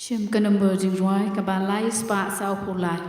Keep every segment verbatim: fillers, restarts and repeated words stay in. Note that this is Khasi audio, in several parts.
Shim ka nombor jingrwai kaba lai spah sawphew lai.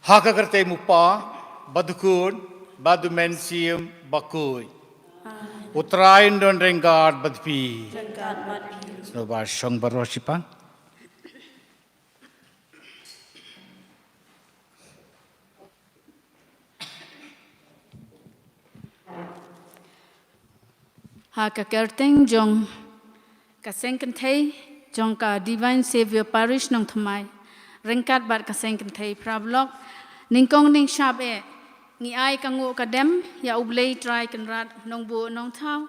Ha ka kyrteng u Kpa, bad u Khun, bad u Mynsiem Bakhuid. U Trai un don ryngkat bad phi. Sngewbha shong baroh shipang. Ha ka kyrteng jong ka seng kynthei jong ka Divine Saviour Parish Nongthymmai, ryngkat bad ka seng kynthei Phra Block, nyngkong nyngshap eh ngi ai ka nguh ka dem ïa U Blei Trai Kynrad Nongbuh Nongthaw,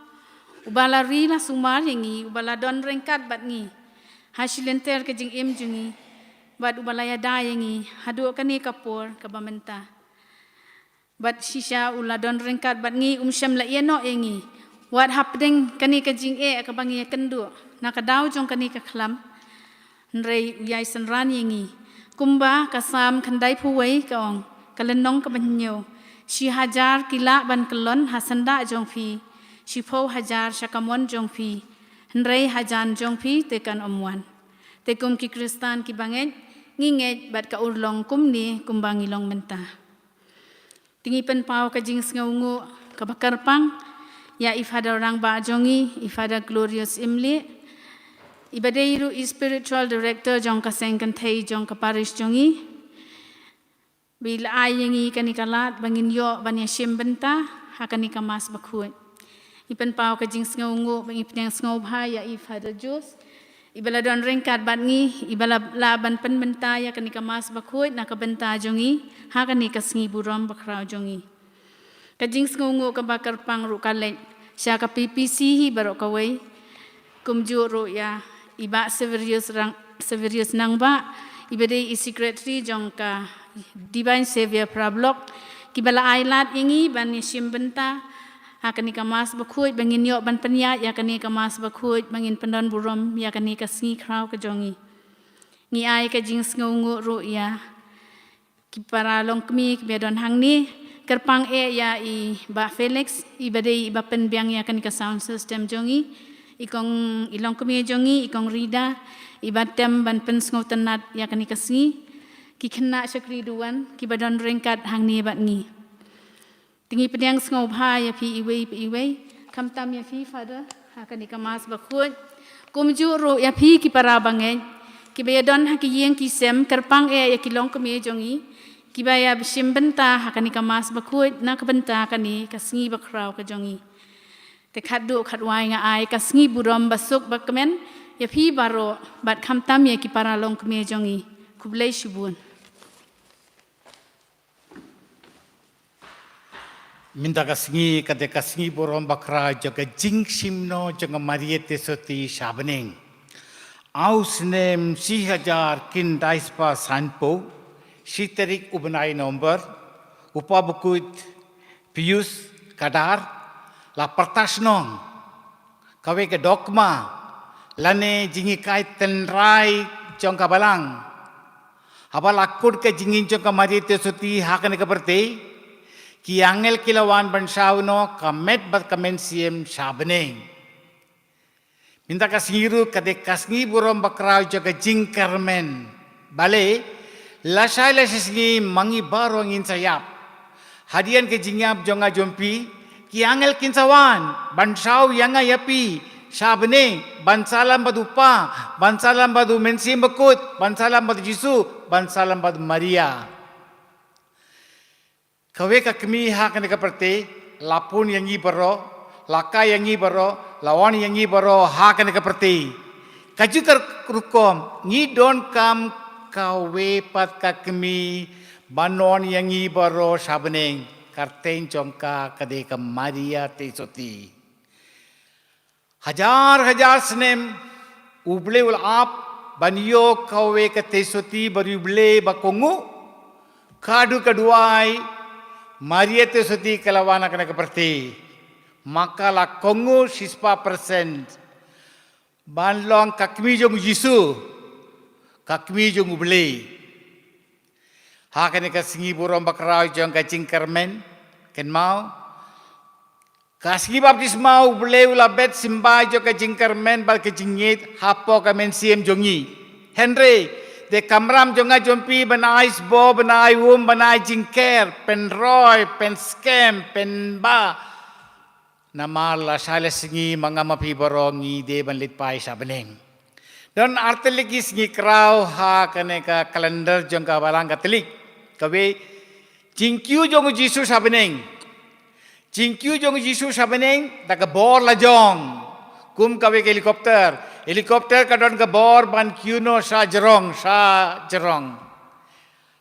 uba la ri la sumar ïa ngi, uba la don ryngkat bad ngi ha shilynter ka jingim jong ngi, bad uba la ïada ïa ngi haduh kane ka por kaba mynta. Bad shisha u la don ryngkat bad ngi, um shym la ïehnoh ïa ngi wat hapdeng kane ka jingeh kaba ngi ïakynduh na ka daw jong kane ka khlam. Hynrei u ïai synran ïa ngi kumba ka Salm khyndaiphew wei ka ong, ka lynnong kaba hynñiew: Shi hajar ki lah ban kyllon ha syndah jong phi, shiphew hajar sha kamon jong phi, hynrei hajan jong phi te kan ym wan. Te kum ki Khristan kiba ngeit, ngi ngeit bad ka urlong kumne kumba ngi long mynta. Te ngi pynpaw ka jingsngewnguh kaba kyrpang ïa i Father rangbah jong ngi, i Father Glorious Imlieh, iba dei ruh i spiritual director jong ka seng kynthei jong ka parish jong ngi, ba i la ai ïa ngi kane ka lad ba ngin ïoh ban ïashim bynta ha kane ka Mass bakhuid. Ngi pynpaw ka jingsngewnguh bad ngi pdiang sngewbha ïa i Father Jules, iba la don ryngkat bad ngi, iba la lah ban pynbynta ïa kane ka Mass bakhuid na ka bynta jong ngi ha kane ka sngi burom bakhraw jong ngi. Ka jingsngewnguh kaba kyrpang ruh ka leit sha ka P P C hi baroh kawei, kumjuh ruh ïa i Bah Severius Rang-, Severius Nangbah, iba dei i secretary jong ka Divine Saviour Phra Block, kiba la ai lad ïa ngi ban ïashim bynta ha kane ka Mass bakhuid, ba ngin ïoh ban pynïaid ïa kane ka Mass bakhuid, ba ngin pyndon burom ïa kane ka sngi khraw ka jong ngi. Ngi ai ka jingsngewnguh ruh ïa ki para longkmie kiba don hangne, kyrpang eh ïa i Bah Felix, iba dei iba pynbiang ïa kane ka sound system jong ngi, i kong, i longkmie jong ngi, i kong Rida, iba tem ban pynsngewtynnat ïa kane ka sngi, ki khynnah shakri duwan kiba don ryngkat hangne bad ngi. Te ngi pdiang sngewbha ïa phi iwei pa iwei, khamtam ïa phi Father ha kane ka Mass bakhuid, kumjuh ruh ïa phi ki para bangeit kiba ïadon ha ki ïing ki sem, kyrpang eh ïa ki longkmie jong ngi kiba ïashim bynta ha kane ka Mass bakhuid na ka bynta kane ka sngi bakhraw ka jong ngi. Te khatduh khatwai nga ai ka sngi burom basuk bakmen ïa phi baroh, bad khamtam ïa ki para longkmie jong ngi. Khublei shibun. Mynta ka sngi ka dei ka sngi burom bakhraw jong ka jingshim noh jong ka Maria Theisotti sha bneng. Ha u snem shi hajar khyndai spah sanphew, shi tarik u bnai November, u Kpa Bakhuid Pius Kadar, la pyrta shnong, kawei ka dogma, lane jinghikai tynrai jong ka balang. Haba la kut ka jingim jong ka Maria Theisotti ha kane ka pyrthei, ki angel ki la wan ban shaw noh ka met bad ka mynsiem sha bneng. Mynta ka sngi ruh ka dei ka sngi burom bakhraw jong ka jingkyrmen. Balei, lashai lashisngi ma ngi baroh ngin sa ïap. Hadien ka jingïap jong nga jong phi, ki angel kin sa wan ban shaw ïa nga ïa phi sha bneng, ban sah lem bad u Kpa, ban sah lem bad u Mynsiem Bakhuid, ban sah lem bad u Jisu, ban sah lem bad u Maria. Kawei ka kmie ha kane ka pyrthei, la pun ïa ngi baroh, la kai ïa ngi baroh, la wan ïa ngi baroh ha kane ka pyrthei. Kajuh ka rukom, ngi donkam kawei pat ka kmie ban wan ïa ngi baroh sha bneng. Kyrteng jong ka ka dei ka Maria Theisotti. Hajar hajar snem, U Blei u la ap ban ïoh kawei ka Theisotti bariewblei ba kohnguh. Ka dei ka duwai, Maria Theisotti ka la wan ha kane ka pyrthei. Ma ka la kohnguh shispah percent ban long ka kmie jong u Jisu, ka kmie jong U Blei. Ha kane ka sngi burom bakhraw jong ka jingkyrmen, kynmaw, ka sngi baptisma U Blei u la bet symbai jong ka jingkyrmen bad ka jingngeit hapoh ka mynsiem jong ngi. Hynrei, dei ka kamram jong nga jong phi ban ai sboh, ban ai um, ban ai jingker, pynroi, pynskhem, pynbha. Namar lashai lashisngi ma nga ma phi baroh ngi dei ban leit phai sha bneng. Don artylli ki sngi khraw ha kane ka calendar jong ka balang Katholik. Kawei, jingkiew jong u Jisu sha bneng. Jingkiew jong u Jisu sha bneng da ka bor lajong. Kum kawei ka helicopter. Helicopter ka don ka bor ban kiew noh sha jrong, sha jrong.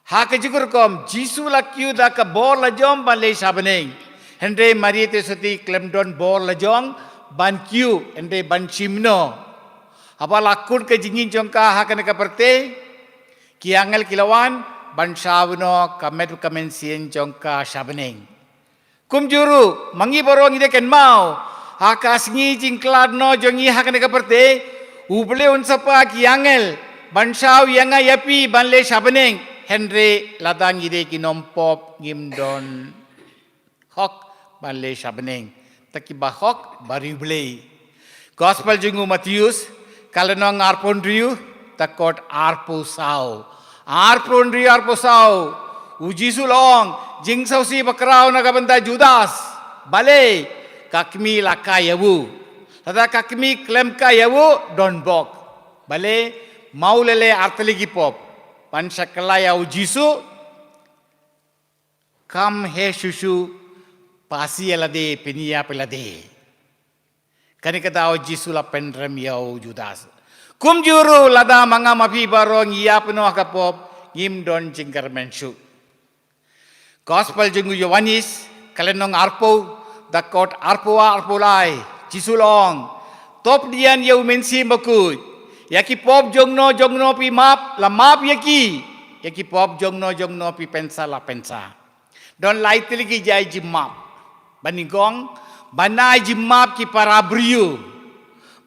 Ha kajuh ka rukom, Jisu la kiew da ka bor lajong ban leit sha bneng. Hynrei Maria Theisotti khlem don bor lajong ban kiew, hynrei ban shim noh. Haba la kut ka jingim jong ka ha kane ka pyrthei, ki angel ki la wan ban shaw noh ka met ka mynsiem jong ka sha bneng. Kumjuh ruh, ma ngi baroh ngi dei kynmaw, ha ka sngi jingkhlad noh jong ngi ha kane ka pyrthei, U Blei un sa phah ki angel ban shaw ïa nga ïa phi ban leit sha bneng, hynrei lada ngi dei ki nongpop ngim don hok ban leit sha bneng. Te kiba hok bariewblei. Gospel jong u Mathaios, ka lynnong arphew hynriew, dkhot arphew saw. Arphew hynriew arphew saw. U Jisu u la ong, jingsngewsih bakhraw na ka bynta Judas. Balei, ka kmie la kai ïa u. Lada ka kmie khlem kai ïa u, don bok. Balei, ma u leh lei artylli ki pop. Ban sa kylla ïa u Jisu, kam heh shuh shuh, phasi ïa lade, pynïap ïa lade. Kane ka daw Jisu la pynrem ïa u Judas. Kumjuh ruh lada ma nga ma phi baroh ngi ïap noh ha ka pop, ngim don jingkyrmen shuh. Gospel jong u Ïoannis, ka lynnong arphew, dkhot arphew ar arphew lai, Jisu u la ong, to pdiang ïa u Mynsiem Bakhuid. Ïa ki pop jongno jongno phi map, la map ïa ki. Ïa ki pop jongno jongno phi pynshah, la pynshah. Don lai tylli ki jait jingmap. Ba nyngkong, ban ai jingmap ki para briew.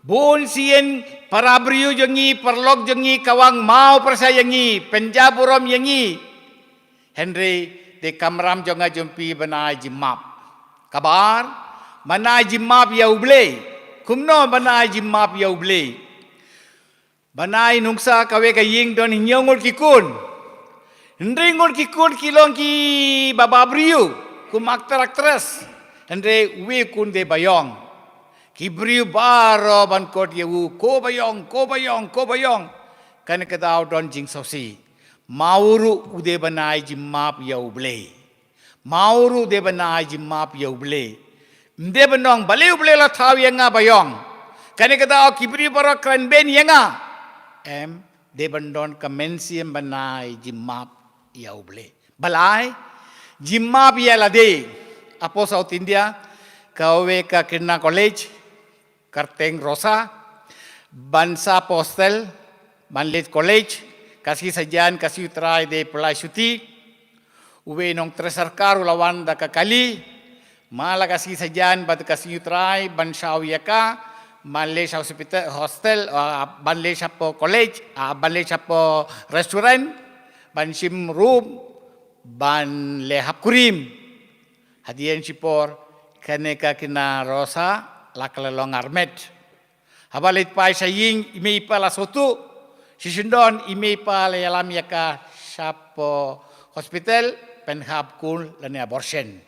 Bun sien para briew jong ngi, paralok jong ngi, kawang maw pyrshah ïa ngi, pynjah burom ïa ngi. Hynrei, dei ka kamram jong nga jong phi ban ai jingmap. Kaba ar, ban ai jingmap ïa U Blei. Kumno ban ai jingmap ïa U Blei. Ban ai nuksa kawei ka ïing don hynñiew ngut ki khun. Hynriew ngut ki khun ki long kiba briew, kum actor actress. Hynrei uwei u khun dei baïong. Ki briew baroh ban khot ïa u, ko baïong, ko baïong, ko baïong. Kane ka daw don jingsngewsih. Ma u ruh u dei ban ai jingmap ïa U Blei. Ma u ruh u dei ban ai jingmap ïa U Blei. Ym dei ban ong balei U Blei la thaw ïa nga baïong. Kane ka daw ki briew baroh kren beiñ ïa nga. Em, dei ban don ka mynsiem ban ai jingmap ïa U Blei. Balei? Jingmap ïa lade. Hapoh South India, kawei ka khynnah college, kyrteng Rosa, ban sah hostel, ban leit college, ka sngi saitjaiñ, ka sngi U Trai dei pynlait shuti. Uwei u nongtrei sorkar u la wan da ka kali, Ma la ka sngi sajan bad ka sngi U Trai ban shaw ïa ka, ban leit sha hospital, hostel, ah, ban leit shapoh college, ah, ban leit shapoh restaurant, ban shim room, ban leit hap kurim. Hadien shipor kane ka khynnah Rosa la ka la long armet. Haba leit phai sha ïing, i mei i pa la sngewthuh. Shisien don i mei i pa la ïalam ïa ka shapoh hospital, pynhap khun lane abortion.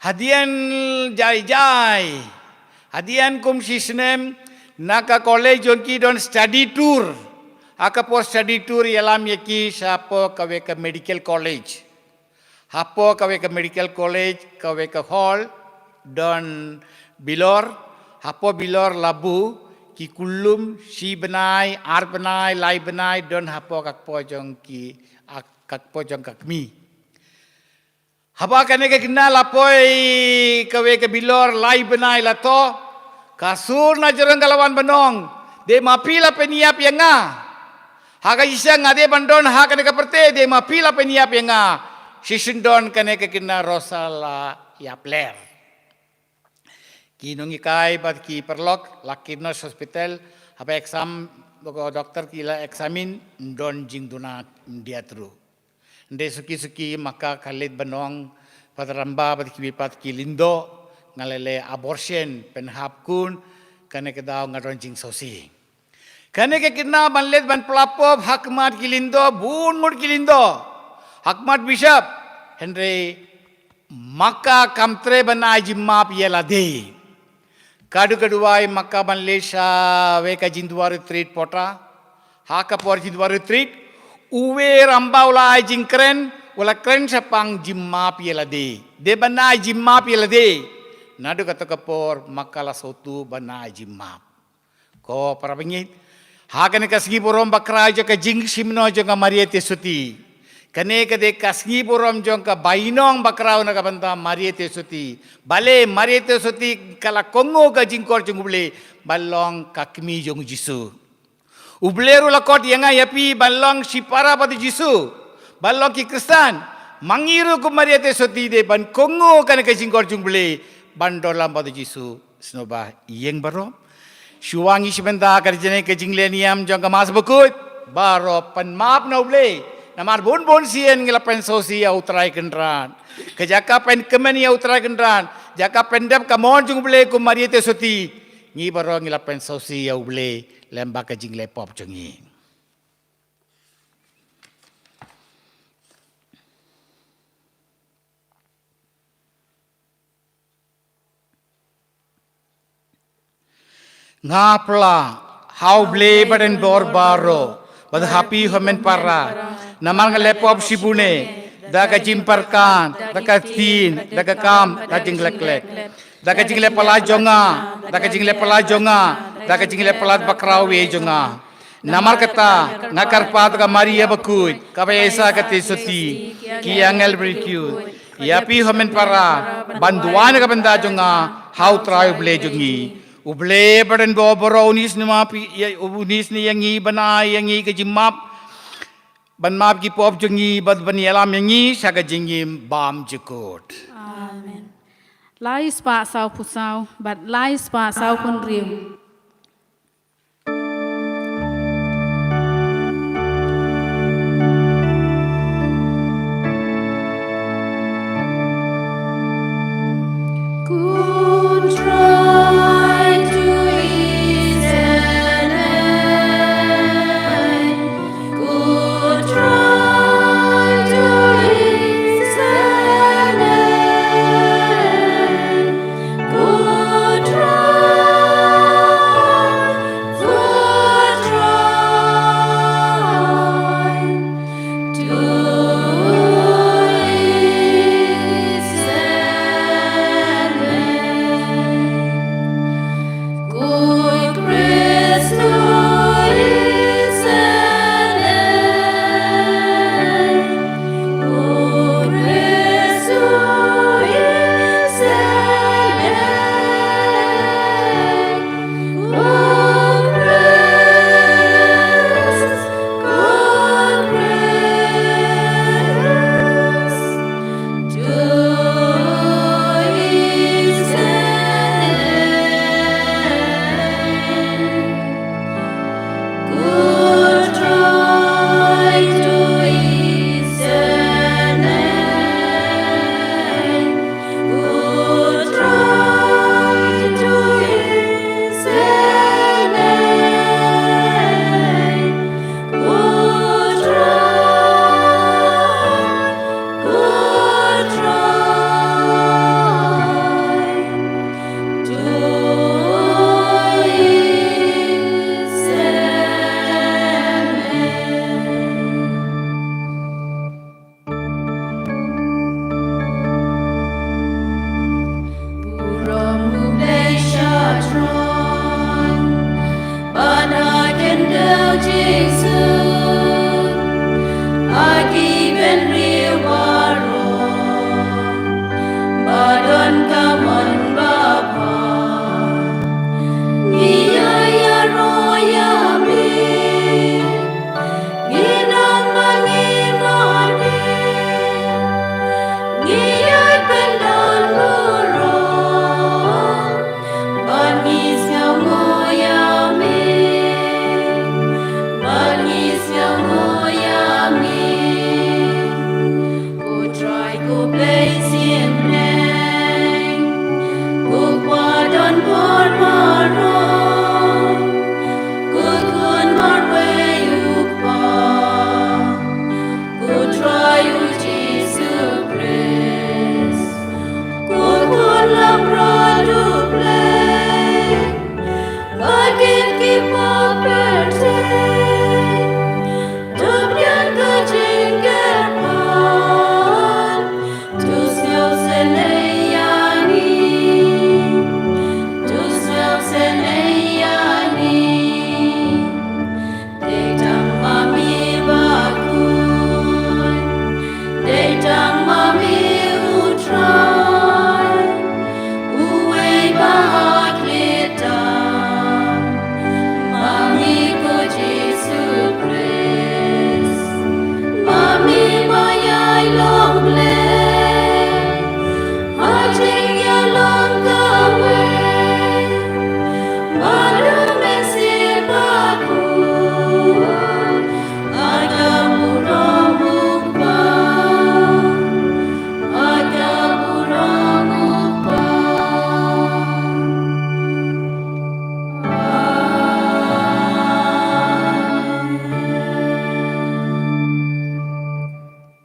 Hadien jai jai, hadien kum shi snem, na ka college jong ki don study tour. Ha ka por study tour ïalam ïa ki shapoh kawei ka medical college. Hapoh kawei ka medical college, kawei ka hall, don bilor, hapoh bilor la buh ki khunlung, shi bnai, ar bnai, lai bnai, don hapoh ka kpoh jong ki, ah, ka kpoh jong ka kmie. Haba kane ka khynnah la poi kawei ka bilor lai bnai la thoh, ka sur na jrong ka la wan ban ong, "Dei ma phi la pynïap ïa nga? Ha ka jingshisha nga dei ban don ha kane ka pyrthei, dei ma phi la pynïap ïa nga?" Shisien don kane ka khynnah Rosa la ïap ler. Ki nonghikai bad ki paralok la khie noh sha hospital, haba exam, ko doktor ki la examine, ym don jingduna khyndiat ruh. Hynrei suki suki ma ka khlem ban ong, Father Ramba bad kiwei pat ki lyngdoh, nga la leh abortion, pynhap khun, kane ka daw nga don jingsngewsih. Kane ka khynnah ban leit ban pla pop ha khmat ki lyngdoh, bun ngut ki lyngdoh, ha khmat bishop, hynrei ma ka kam treh ban ai jingmap ïa lade. Ka dei ka duwai ma ka ban leit sha kawei ka jingduwai retreat pota. Ha ka por jingduwai retreat, uwei u ramba u la ai jingkren, u la kren shaphang jingmap ïa lade. Dei ban ai jingmap ïa lade. Naduh kata ka por ma ka la sngewthuh ban ai jingmap. Ko para bangeit, ha kane ka sngi burom bakhraw jong ka jingshim noh jong ka Maria Theisotti. Kane ka dei ka sngi burom jong ka bainong bakhraw na ka bynta Maria Theisotti. Balei Maria Theisotti ka la kohnguh ka jingkhot jong U Blei ban long ka kmie jong U Jisu. U Blei ruh u la khot ïa nga ïa phi ban long shipara bad U Jisu, ban long ki Khristan. Ma ngi ruh kum Maria Theisotti dei ban kohnguh kane ka jingkhot jong U Blei ban don lang bad U Jisu. Sngewbha ïeng baroh. Shuwa ngi shim bynta ka jingïaleh, ka jingleh niam jong ka Mass bakhuid, baroh pynmap na U Blei. Namar bun bun sien ngi la pynsngewsih ïa U Trai Kynrad. Ka jaka pynkmen ïa U Trai Kynrad, jaka pyndep ka mon jong U Blei kum Maria Theisotti, ngi baroh ngi la pynsngewsih ïa U Blei lem bad ka jingleh pop jong ngi. Nga pla ha U Blei Bahdonbor baroh, bad ha phi hynmen para, namar nga leh pop shibun, da ka jingpyrkhat, da ka ktien, da ka kam, da ka jingleh klet, da ka jingleh palat jong nga, da ka jingleh palat jong nga, da ka jingleh palat bakhraw wei jong nga. Namar kata, nga kyrpad ha ka Maria bakhuid, kaba ïaishah ka Theisotti, ki angel bariewkhuid, ïa phi hynmen para, ban duwai na ka bynta jong nga ha U Trai U Blei jong ngi. U Blei Bahdonbor baroh un isynei ïa phi, ïa, un isynei ïa ngi, ban ai ïa ngi ka jingmap, ban map ki pop jong ngi, bad ban ïalam ïa ngi sha ka jingim bymjukut. Amen. Lai spah sawphew saw bad lai spah sawphew hynriew.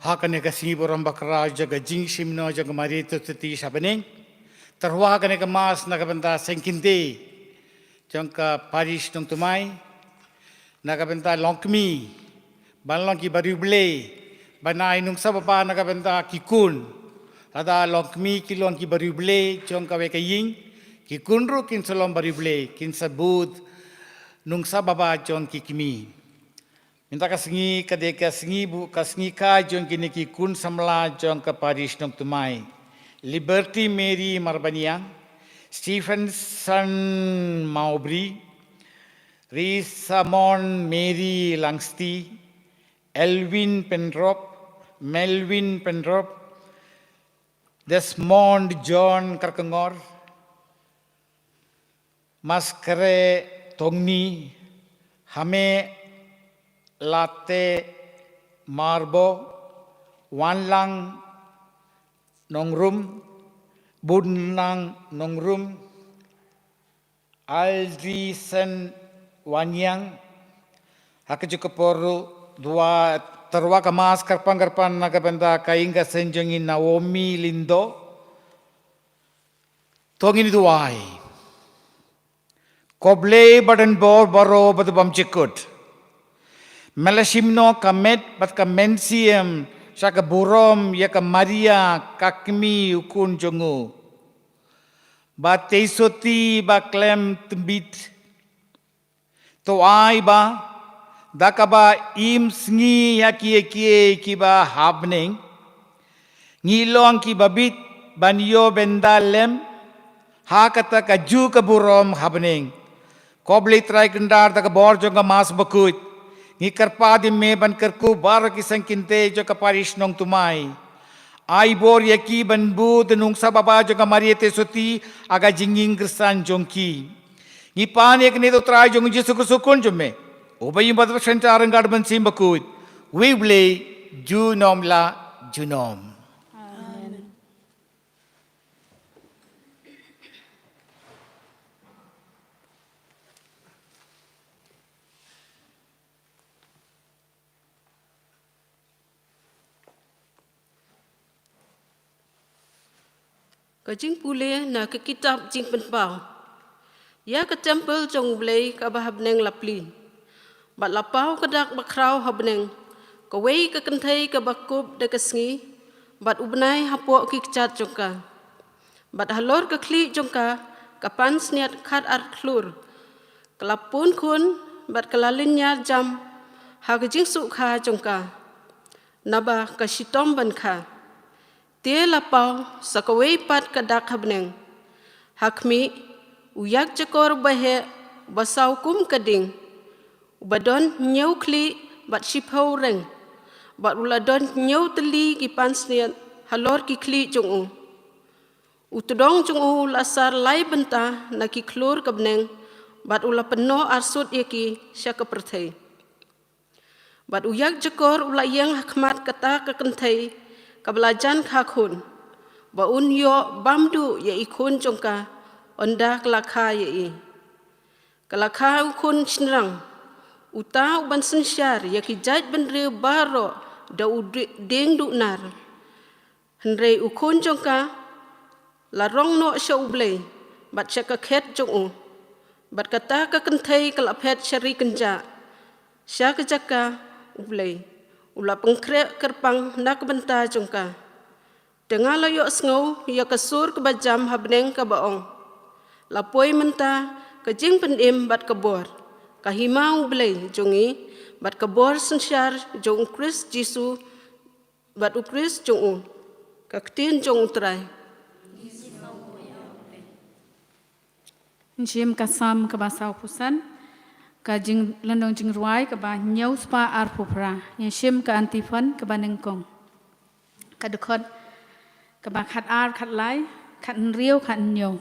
Ha kane ka sngi burom bakhraw jong ka jingshim noh jong ka Maria Theisotti sha bneng. Tyrwa kane ka Mass na ka bynta seng kynthei jong ka Parish Nongthymmai. Na ka bynta longkmie ban long ki bariewblei, ban ai nongsa baba na ka bynta ki khun. Lada longkmie ki long ki bariewblei jong kawei ka ïing, ki khun ruh kin sa long bariewblei, kin sa bud nongsa baba jong ki kmie. Mynta ka sngi ka dei ka sngi bu-, ka sngi kha jong kine ki khun samla jong ka Parish Nongthymmai: Liberty Mary Marbaniang, Stephenson Mawbri, Risamon Mary Langsti, Elwin Penrop, Melwin Penrop, Desmond John Karkangor, Maskere Tongni, Hame Late Marbo, Wanlang Nongrum, Bunlang Nongrum, Aldrisen Waniang. Ha kajuh ka por ruh, duwai, tyrwa ka Mass kyrpang kyrpang na ka bynta ka ïing ka sem jong i Naomi Lindo. To ngin duwai. Ko Blei ba don bor baroh bad bymjukut, me la shim noh ka met bad ka mynsiem sha ka burom ïa ka Maria ka kmie u khun jong u, ba Theisotti ba khlem tbit. To ai ba da kaba im sngi ïa kiei kiei kiba ha bneng, ngi long kiba bit ban ïoh bynta lem ha kata kajuh ka burom ha bneng. Ko Blei Trai Kynrad, da ka bor jong ka Mass Bakhuid, ngi kyrpad ïa me ban kyrkhu baroh ki seng kynthei jong ka Parish Nongthymmai. Ai bor ïa ki ban bud nongsa baba jong ka Maria Theisotti ha ka jingïing kyrsan jong ki. Ngi pan ïa kane, to Trai jong ngi, Jisu Khrist u Khun jong me, uba ïohi bad ba synshar ryngkat bad U Mynsiem Bakhuid, uwei U Blei, junom la junom. Amen. Ka jingpule na ka kitab Jingpynpaw. Ïa ka templ jong U Blei kaba ha bneng la plie, bad la paw ka dak bakhraw ha bneng, kawei ka kynthei kaba kup da ka sngi bad u bnai hapoh ki kjat jong ka. Bad halor ka khlieh jong ka, ka pansngiat khatar khlur ka la pun khun, bad ka la lynñiar jam ha ka jingsuk kha jong ka, naba ka shitom ban kha. Te la paw sa kawei pat ka dak ha bneng. Ha khmih, u ïakjakor baheh ba saw kum ka ding, uba don hynñiew khlieh bad shiphew reng, bad u la don hynñiew tylli ki pansngiat halor ki khlieh jong u. U tdong jong u la sar lai bynta na ki khlur ka bneng, bad u la pynnoh arsut ïa ki sha ka pyrthei. Bad u ïakjakor u la ïeng ha khmat kata ka kynthei kaba la jan kha khun, ba un ïoh bam duh ïa i khun jong ka, ynda ka la kha ïa i. Ka la kha u khun shynrang, uta u ban synshar ïa ki jaitbynriew baroh da u di-, dieng duh nar. Hynrei u khun jong ka la rong noh sha U Blei bad sha ka khet jong u. Bad kata ka kynthei ka la phet sha ri kynjah, sha ka jaka U Blei, u la pynkhreh kyrpang na ka bynta jong ka. Te nga la ïohsngew ïa ka sur kaba jam ha bneng kaba ong: La poi mynta ka jingpynim bad ka bor, ka hima U Blei jong ngi, bad ka bor synshar jong U Khrist Jisu, bad U Khrist jong u. Ka ktien jong U Trai. Ngin shim ka Salm kaba sawphew san, ka jing-, lynnong jingrwai kaba hynñiew spah arphew phra. Ngin shim ka antiphon kaba nyngkong, ka dkhot kaba khatar, khatlai, khathynriew, khathynñiew.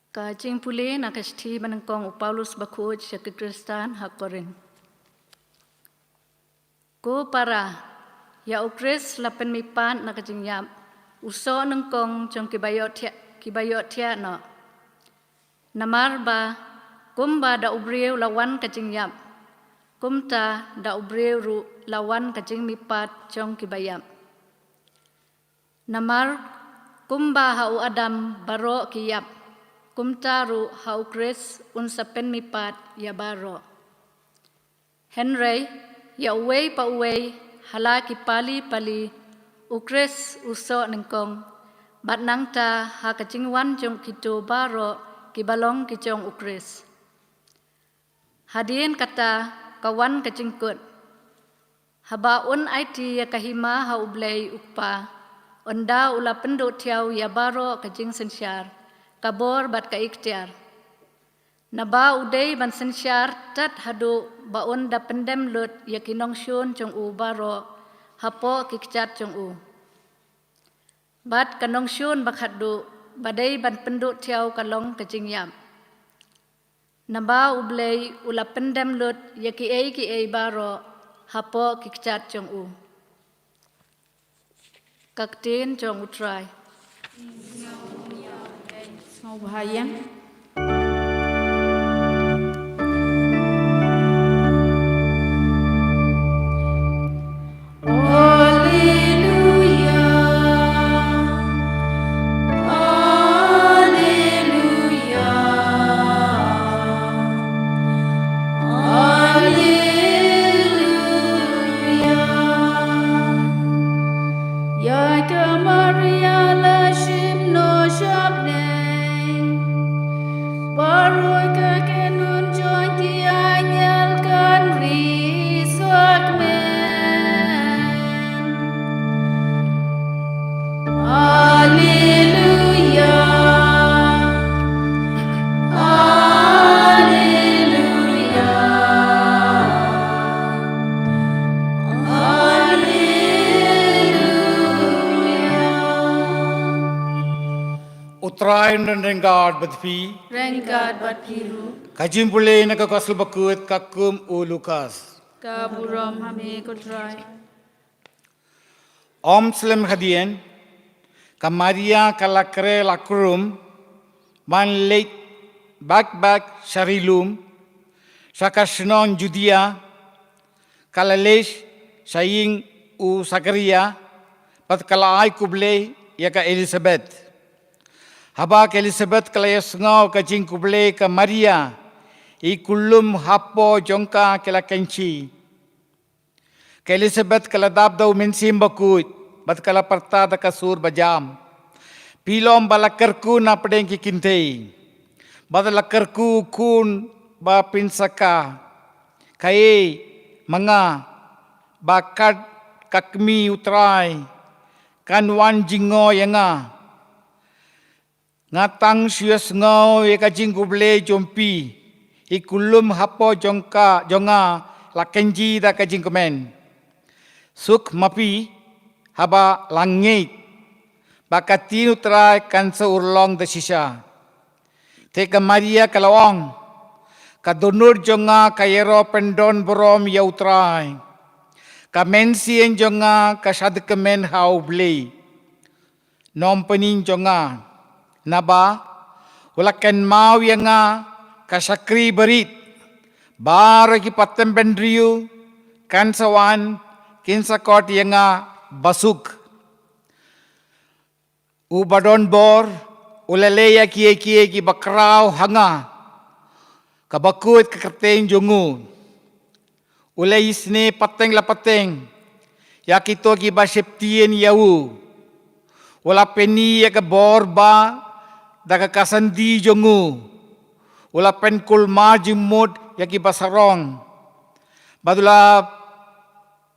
Ka jingpule na ka shithi ba nyngkong u Paulus bakhuid sha ki Khristan ha Korinth. Ko para, ïa u Khrist la pynmihpat na ka jingïap, u soh nyngkong jong kiba ïohthiah, kiba ïohthiah noh. Namar ba, kumba da u briew la wan ka jingïap, kumta da u briew ruh la wan ka jingmihpat jong kiba ïap. Namar, kumba ha u Adam baroh ki ïap, kumta ruh ha u Khrist un sa pynmihpat ïa baroh. Hynrei, ïa uwei pa uwei, ha la ki pali pali, u Khrist u soh nyngkong, bad nangta ha ka jingwan jong kito baroh kiba long ki jong u Khrist. Hadien kata ka wan ka jingkut. Haba un aiti ïa ka hima ha u Blei u Kpa, ynda u la pynduh thiaw ïa baroh ka jingsynshar, ka bor bad ka iktiar. Naba u dei ban synshar tad haduh ba un da pyndem lut ïa ki nongshun jong u baroh, hapoh ki kjat jong u. Bad ka nongshun ba khatduh, ba dei ban pynduh thiaw ka long ka jingïap. Naba u Blei u la pyndem lut ïa kiei kiei baroh, hapoh ki kjat jong u. Ka ktien jong u Trai. Sngewbha bha ïa. Alleluia. Alleluia. Alleluia. Ïa ka Maria la shim noh sha bneng. Baroh ka kynhun jong ki angel kan ri sakmen. Alleluia. Alleluia. Alleluia. U Trai un don ryngkat bad phi. Ryngkat bad phi ruh. Ka jingpule na ka Gospel bakhuid katkum u Lukas. Ka burom ha me ko Trai. Ym slem hadien, ka Maria ka la kren la krum, ban leit bak bak sha ri lum, sha ka shnong Judia, ka la leit sha ïing u Sakaria, bad ka la ai khublei ïa ka Elisabet. Haba ka Elisabet ka la ïohsngew ka jingkhublei ka Maria, i kullum hapoh jong ka ki la kynshi. Ka Elisabet ka la dap da u Mynsiem Bakhuid, bad ka la pyrta da ka sur bajam. Phi long ba la kyrkhu na pdeng ki kynthei. Bad la kyrkhu u khun ba phin saka. Kaei, ma nga, ba kat ka kmie u Trai kan wan jngoh ïa nga. Nga tang shu ïohsngew ïa ka jingkhublei jong phi, i kullum hapoh jong ka, jong nga, la kynshi da ka jingkmen. Suk ma phi, haba la ngeit ba ka ktien u Trai kan sa urlong da shisha. Te ka Maria ka la ong, ka dohnud jong nga ka ïaroh pyndon burom ïa u Trai. Ka mynsiem jong nga ka shadkmen ha u Blei. Nongpynim jong nga. Naba, u la kynmaw ïa nga ka shakri barit. Baroh ki pateng bynriew kan sa wan, kin sa khot ïa nga basuk. U badonbor, u la leh ïa kiei kiei kiba khraw ha nga. Kaba khuid ka kyrteng jong u. U la isynei pateng la pateng ïa kito kiba sheptieng ïa u. U la pyni ïa ka bor bah da ka kasandi jong u. U la pynkulmar jingmut ïa kiba sarong. Bad u la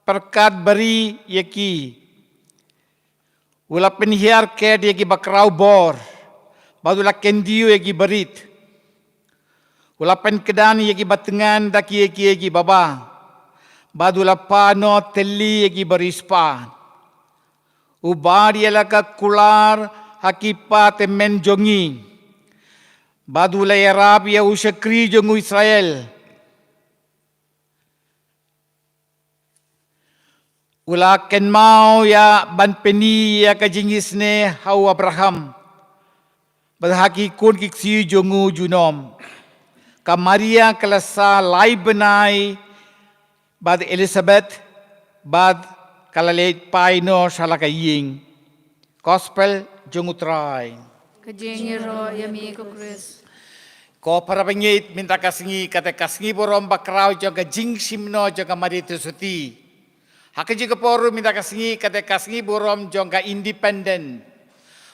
pyrkhat bari ïa ki. U la pynhiar khet ïa kiba khraw bor, bad u la kyndiew ïa kiba rit. U la pynkdang ïa kiba thngan da kiei kiei kiba bah, bad u la phah noh thylli ïa kiba riewspah. U bat ïa la ka kular ha ki pateng jong ngi. Bad u la ïarap ïa u shakri jong u Israel. U la kynmaw ïa ban pyni ïa ka jingisynei ha u Abraham bad ha ki khun ki ksiew jong u junom. Ka Maria ka la sah lai bnai bad Elizabeth bad ka la leit phai noh sha la ka ïing. Gospel jong u Trai. Ka jingïaroh ïa me ko Khrist. Ko para bangeit, mynta ka sngi ka dei ka sngi burom bakhraw jong ka jingshim noh jong ka Maria Theisotti. Ha ka jingkyrpad mynta ka sngi ka dei ka sngi burom jong ka independent.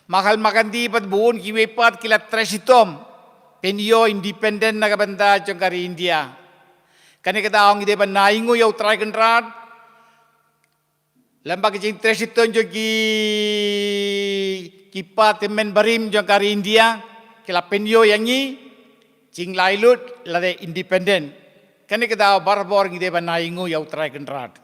Mahatma Gandhi bad bun kiwei pat ki la trei shitom pynïoh independent na ka bynta jong ka ri India. Kane ka daw ngi dei ban ai nguh ïa u Trai Kynrad. Lem bad ka jingtrei shitom jong ki, ki parliament barim jong ka ri India, ki la pynïoh ïa ngi jinglaitluid lane independent. Kane ka daw barabor ngi dei ban ai nguh ïa u Trai Kynrad.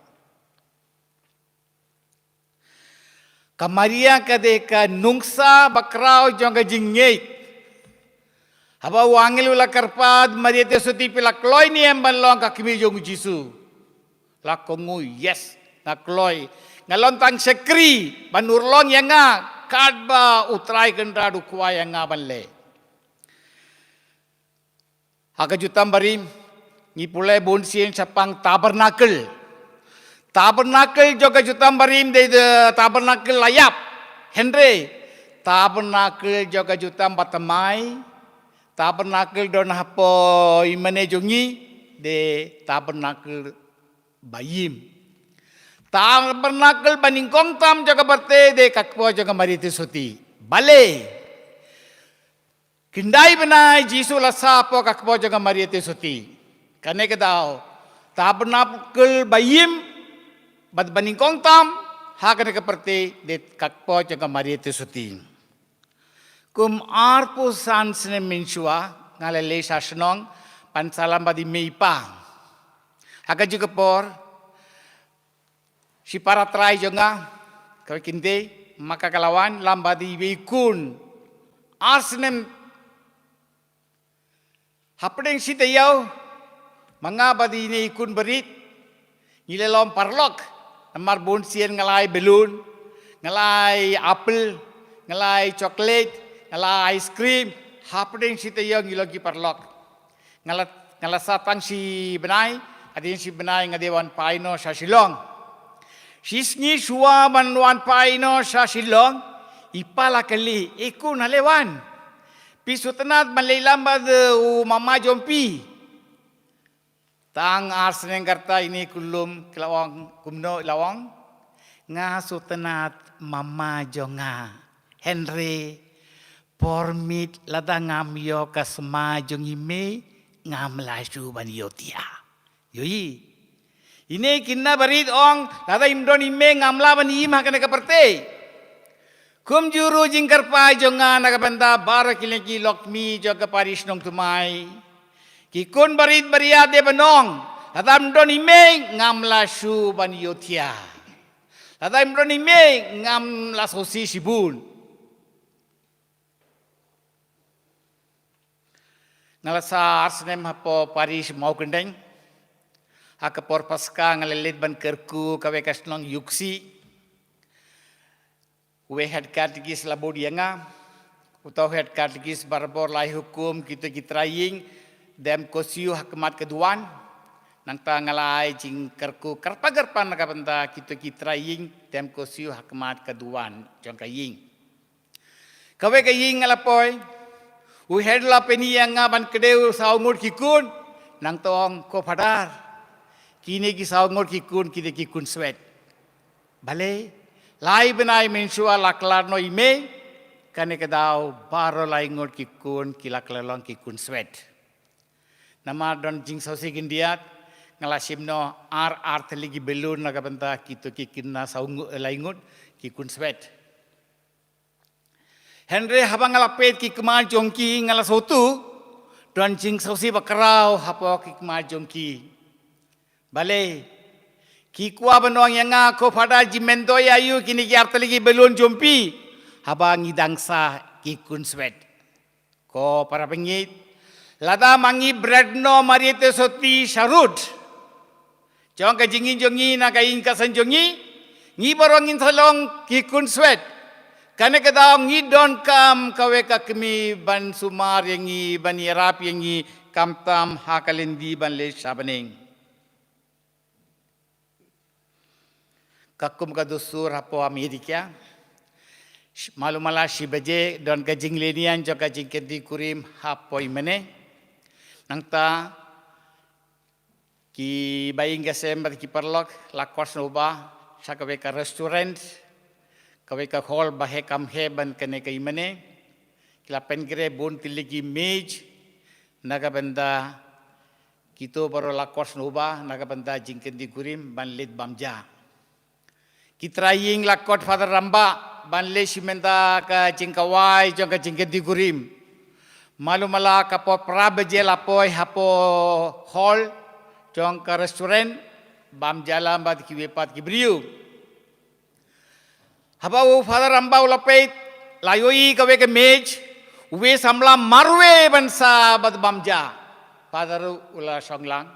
Ka Maria ka dei ka nuksa bakhraw jong ka jingngeit. Haba u angel u la kyrpad, Maria Theisotti, phi la kloi ne em ban long ka kmie jong u Jisu? La kohnguh, yes, nga kloi. Nga long tang shakri ban urlong ïa nga katba u Trai Kynrad u kwah ïa nga ban leh. Ha ka jutang barim ngi pule bunsien shaphang tabernacle. Tabernacle jong ka jutang barim dei, dei tabernacle la ïap. Hynrei tabernacle jong ka jutang bathymmai, tabernacle don hapoh i mane jong ngi, dei tabernacle ba im. Tabernacle ba nyngkong tam jong ka pyrthei dei ka kpoh jong ka Maria Theisotti. Balei? Khyndai bnai Jisu la sah hapoh ka kpoh jong ka Maria Theisotti. Kane ka daw tabernacle ba im bad ba nyngkong tam ha kane ka pyrthei dei ka kpoh jong ka Maria Theisotti. Kum arphew san snem mynshuwa nga la leit sha shnong ban salam bad i mei i pa. Ha ka jingkyrpad shi para trai jong nga, kawei kynthei, ma ka ka la wan, lam bad iwei i khun ar snem. Hapdeng shi taïew, ma nga bad ine i khun barit ngi la long paralok. Namar bunsien nga la ai balloon, nga la ai apple, nga la ai chocolate, nga la ai ice cream. Hapdeng shi taïew ngi long ki paralok. Nga la, nga la sah tang shi bnai, hadien shi bnai nga dei wan phai noh sha Shillong. Shi sngi shuwa ban wan phai noh sha Shillong, i pa la kylli, "E khun, ale wan? Phi sngewtynnat ban leit lam bad u mama jong phi?" Tang ar snem ka rta ine i khunlung ka la ong, "Kumno?" I la ong, "Nga sngewtynnat mama jong nga. Hynrei por miet lada ngam ïoh ka sma jong i mei, ngam lah shuh ban ïohthiah." Ïohi. Ine i khynnah barit ong, "Lada im don i mei ngam lah ban im ha kane ka pyrthei." Kumjuh ruh jingkyrpad jong nga na ka bynta baroh ki longkmie ki longkmie jong ka parish Nongthymmai. Ki khun barit baria dei ban ong, "Lada im don i mei ngam lah shuh ban ïohthiah. Lada im don i mei ngam lah sngewsih shibun." Nga la sah ar snem hapoh parish Mawkyndeng. Ha ka por Paska nga la leit ban kyrkhu kawei ka shnong Iewkhsih. Uwei head catechist la bud ïa nga. Uta u head catechist barabor la ai hukum kito ki trai ïing dem ko siew ha khmat ka duwan. Nangta nga la ai jingkyrkhu kyrpang kyrpang na ka bynta kito ki trai ïing dem ko siew ha khmat ka duwan jong ka ïing. Kawei ka ïing nga la poi, u head la pyni ïa nga ban kdew saw ngut ki khun. Nangta ong, "Ko Father, kine ki saw ngut ki khun ki dei ki khun swet." Balei? Lai bnai mynshuwa la klet noh i mei, kane ka daw baroh lai ngut ki khun ki la klet long ki khun swet. Namar don jingsngewsih khyndiat, nga la shim noh ar, ar tylli ki balloon na ka bynta kito ki khynnah saw ngut, lai ngut ki khun swet. Hynrei haba nga la peit ki khmat jong ki nga la sngewthuh, don jingsngewsih bakhraw hapoh ki khmat jong ki. Balei? Ki kwah ban ong ïa nga, "Ko Father, jingmyntoi aïu kine ki ar tylli ki balloon jong phi haba ngi dang sah ki khun swet?" Ko para bangeit, lada ma ngi bret noh Maria Theisotti sharud jong ka jingim jong ngi, na ka ïing ka sem jong ngi, ngi baroh ngin sa long ki khun swet. Kane ka daw ngi donkam kawei ka kmie ban sumar ïa ngi, ban ïarap ïa ngi, khamtam ha ka lynti ban leit sha bneng. Katkum ka dustur hapoh Amerika, sh- malu mala shi baje don ka jingleit nian jong ka jingkynti kurim hapoh Imane. Nangta ki ba ïing ka sem bad ki paralok la kot sngewbha sha kawei ka restaurant, kawei ka hall ba heh kam heh ban kane ka Imane. Ki la pynkhreh bun tylli ki mej na ka bynta kito baroh la kot sngewbha na ka bynta jingkynti kurim ban leit bam ja. Ki trai ïing la kot Father Rambah ban leit shim bynta ka jingkhawai jong ka jingkynti kurim. Malu mala ka por phra baje la poi hapoh hall jong ka restaurant, bam ja lem bad kiwei pat ki briew. Haba u Father Rambah u la peit, la ïohi kawei ka mej, uwei samla marwei ban sah bad bam ja. Father u la shong lang,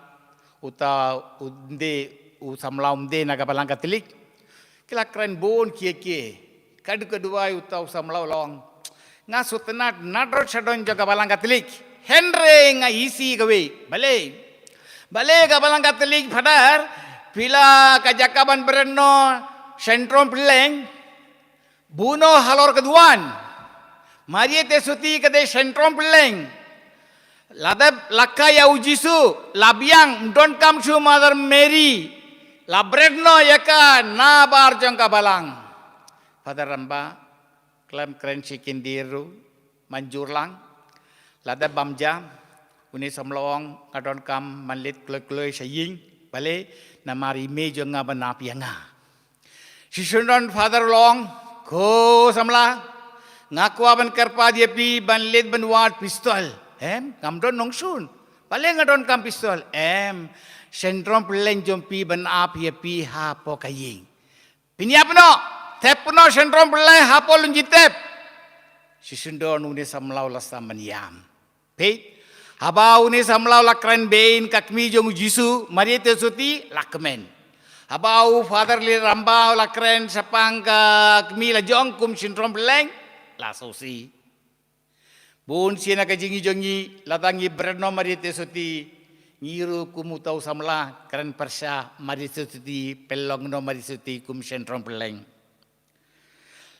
uta u dei, u samla um dei na ka Balang Katholik. Ki la kren bun kiei kiei. Ka dei ka duwai, uta u samla u la ong, nga sngewtynnat nador shadon jong ka Balang Katholik, hynrei nga isih kawei. Balei? Balei ka Balang Katholik, Father? Phi la ka jaka ban bret noh Sentrum Pynleng, buh noh halor ka duwan. Maria Theisotti ka dei Sentrum Pynleng. Lada la kha ïa u Jisu, la biang, ym donkam shuh Mother Mary, la bret noh ïa ka nabar jong ka balang. Father Rambah khlem kren shi kyntien ruh, mynjur lang. Lada bam ja, une samla u ong, nga donkam ban leit kloi kloi sha ïing. Balei? Namar i mei jong nga ban ap ïa nga. Shi sngewdon Father u la ong, ko samla, nga kwah ban kyrpad ïa phi ban leit ban wad pistol. Em, ngam don nongshun. Balei nga donkam pistol? Em, Sentrum Pynleng jong phi ban ap ïa phi hapoh ka ïing. Pynïap noh, thep noh Sentrum Pynleng hapoh Lynti Thep. Shi sngewdon une samla u la sam ban ïam. Peit, haba une samla u la kren bein ka kmie jong u Jisu, Maria Theisotti, la kmen. Haba u Father Rambah u la kren shaphang ka kmie la jong kum Sentrum Pynleng, la sngewsih. Bun sien ha ka jingim jong ngi, lada ngi bret noh Maria Theisotti, ngi ruh kum uta u samla, kren pyrshah Maria Theisotti, pynlong noh Maria Theisotti kum Sentrum Pynleng.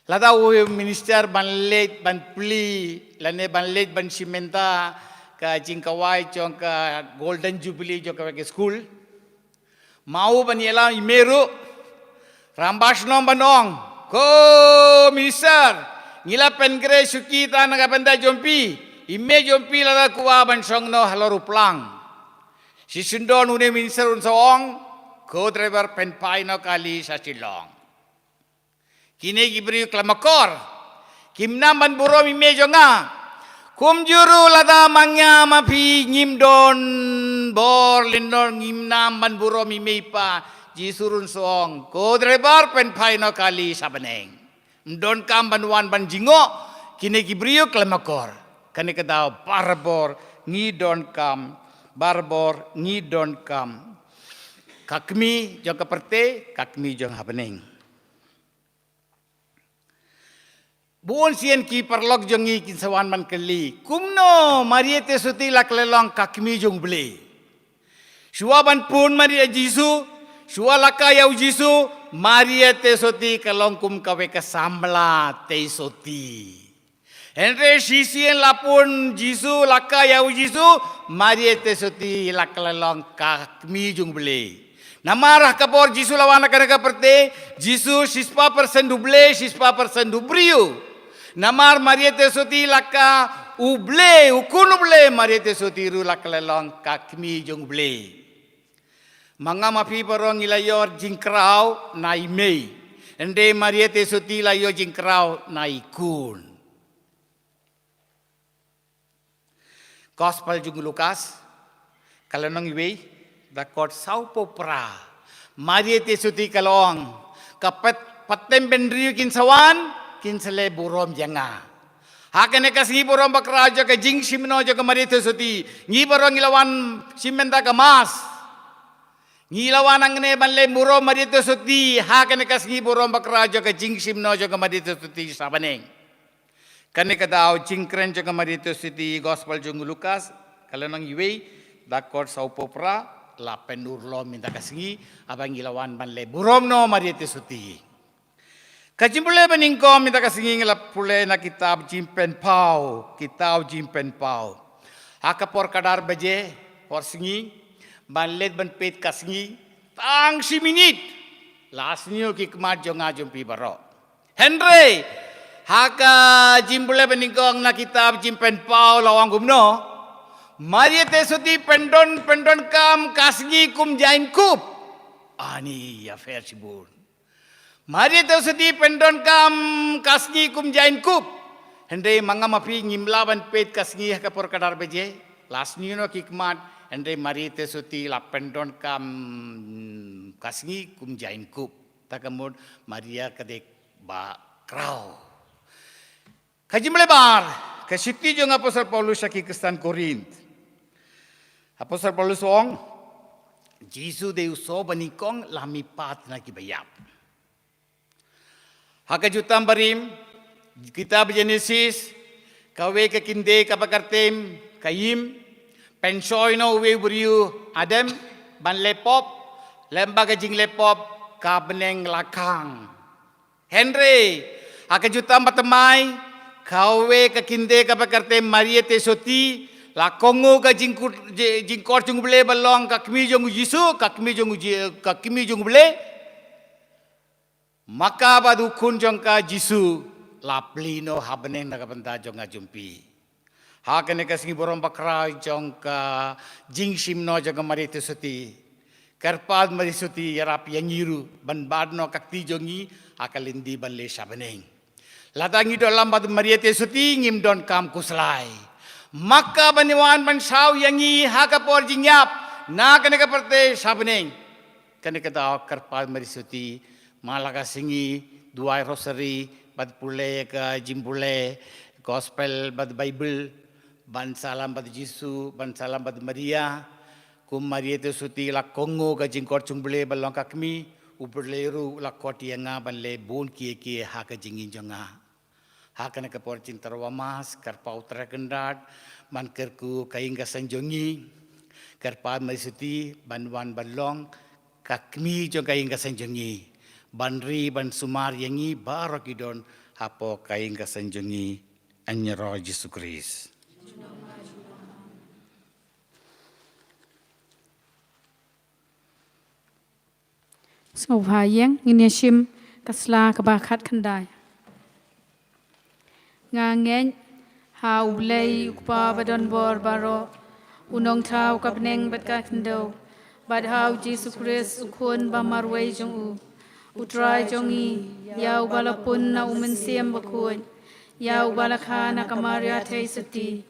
Lada u minister ban leit ban plie, lane ban leit ban shim bynta ka jingkhawai jong ka Golden Jubilee jong kawei ka skul, ma u ban ïalam i mei ruh, Rambah shnong ban ong, ko minister, ngi la pynkhreh shuki ta na ka bynta jong phi, i mei jong phi la kwah ban shong noh halor u plang. Shi sngewdon une minister un sa ong, ko driver, pynphai noh kali sha Shillong. Kine ki briew khlem akor. Kim nam ban burom i mei jong nga. Kumjuh ruh lada ma nga ma phi ngim don bor lyndon, ngim nam ban burom i mei i pa, Jisu un sa ong, ko driver, pynphai noh kali sha bneng. Ym donkam ban wan ban jngoh, kine ki briew khlem akor. Kane ka daw barabor ngi donkam, barabor ngi donkam. Ka kmie jong ka pyrthei, ka kmie jong ha bneng. Bun sien ki paralok jong ngi kin sa wan ban kylli, kumno Maria Theisotti la khleh long ka kmie jong u Blei? Shuwa ban pun Maria Jisu, shuwa la kha ïa u Jisu, Maria Theisotti ka long kum kawei ka samla Theisotti. Hynrei shisien la pun Jisu, la kha ïa u Jisu, Maria Theisotti la khleh long ka kmie jong u Blei. Namar ha ka por Jisu la wan ha kane ka pyrthei, Jisu shispah persen u Blei, shispah persen u briew. Namar Maria Theisotti la kha u Blei, u khun u Blei, Maria Theisotti ruh la khleh long ka kmie jong u Blei. Ma nga ma phi baroh ngi la ïoh jingkraw na i mei. Hynrei Maria Theisotti la ïoh jingkraw na i khun. Gospel jong u Lukas, ka lynnong iwei, dkhot sawphew phra. Maria Theisotti ka la ong, ka pat, pateng bynriew kin sa wan, kin sa leh burom ïa nga. Ha kane ka sngi burom bakra jong ka jingshim noh jong ka Maria Theisotti, ngi baroh ngi la wan shim mynta ka Mass. Ngi la wan hangne ban leh burom Maria Theisotti ha kane ka sngi burom bakra jong ka jingshim noh jong ka Maria Theisotti sha bneng. Kane ka daw jingkren jong ka Maria Theisotti, Gospel jong u Lukas, ka lynnong iwei, dkhot sawphew phra, la pynurlong mynta ka sngi, haba ngi la wan ban leh burom noh Maria Theisotti. Ka jingpule ba nyngkong mynta ka sngi ngi la pule na kitab Jingpynpaw, kitab Jingpynpaw. Ha ka por khatar baje, por sngi, ban leit ban peit ka sngi, tang shi minit la sniew ki khmat jong nga jong phi baroh. Hynrei ha ka jingpule ba nyngkong na kitab Jingpynpaw la ong kumno, Maria Theisotti pyndon, pyndonkam ka sngi kum jaiñkup. Ani ïapher shibun. Maria Theisotti pyndonkam ka sngi kum jaiñkup. Hynrei ma nga ma phi ngim lah ban peit ka sngi ha ka por khatar baje. La sniew noh ki khmat, hynrei Maria Theisotti la pyndonkam ka sngi kum jaiñkup. Ta ka mut Maria ka dei ba khraw. Ka jingpule ba ar, ka shithi jong u Apostol Paulus sha ki Khristan Korinth. Apostol Paulus ong, Jisu dei u soo ba nyngkong la mihpat na ki baïap. Ha ka jutang barim, kitab Genesis, kawei ka kynthei kaba kyrteng Kain, pynshoi noh uwei u briew Adam, ban leh pop, lyngba ka jingleh pop, ka bneng la khang. Hynrei ha ka jutang bathymmai, kawei ka kynthei kaba kyrteng Maria Theisotti, la kohnguh ka jingkut-, ji-, jingkhor jong U Blei ba long ka kmie jong u Jisu, ka kmie jong u Ji-, ka kmie jong U Blei. Ma ka bad u khun jong ka Jisu, la plie noh ha bneng na ka bynta jong nga jong phi. Ha kane ka sngi burom bakra jong ka jingshim noh jong ka Maria Theisotti, kyrpad Maria Theisotti ïarap ïa ngi ruh ban bat noh ka kti jong ngi ha ka lynti ban leit sha bneng. Lada ngi dohlam bad Maria Theisotti ngim donkam khuslai. Ma ka ban wan ban saw ïa ngi ha ka por jingïap na kane ka pyrthei sha bneng. Kane ka daw kyrpad Maria Theisotti, man la ka sngi duwai rosary, bad pule ka jingpule Gospel bad Bible, ban salam bad Jisu, ban salam bad Maria. Kum Maria Theisotti la kohnguh ka jingkhor jong U Blei ba long ka kmie, U Blei ruh la khot ïa nga ban leh bun kiei kiei ha ka jingim jong nga. Ha kane ka por jingtyrwa Mass, kyrpad U Trai Kynrad ban kyrkhu ka ïing ka seng jong ngi. Kyrpad Maria Theisotti ban wan ban long ka kmie jong ka ïing ka seng jong ngi, ban ri ban sumar ïa ngi baroh ki don hapoh ka ïing ka seng jong ngi. Ïa u Jisu Khrist. Sngewbha ïeng, ngin ïa shim ka sla kaba khatkhyndai. Nga ngeit ha U Blei U Kpa badonbor baroh, U Nongthaw ka bneng bad ka khyndew, bad ha U Jisu Khrist U Khun ba marwei jong U, U Trai jong ngi, ïa uba la pun na U Mynsiem Bakhuid, ïa uba la kha na ka Maria Theisotti,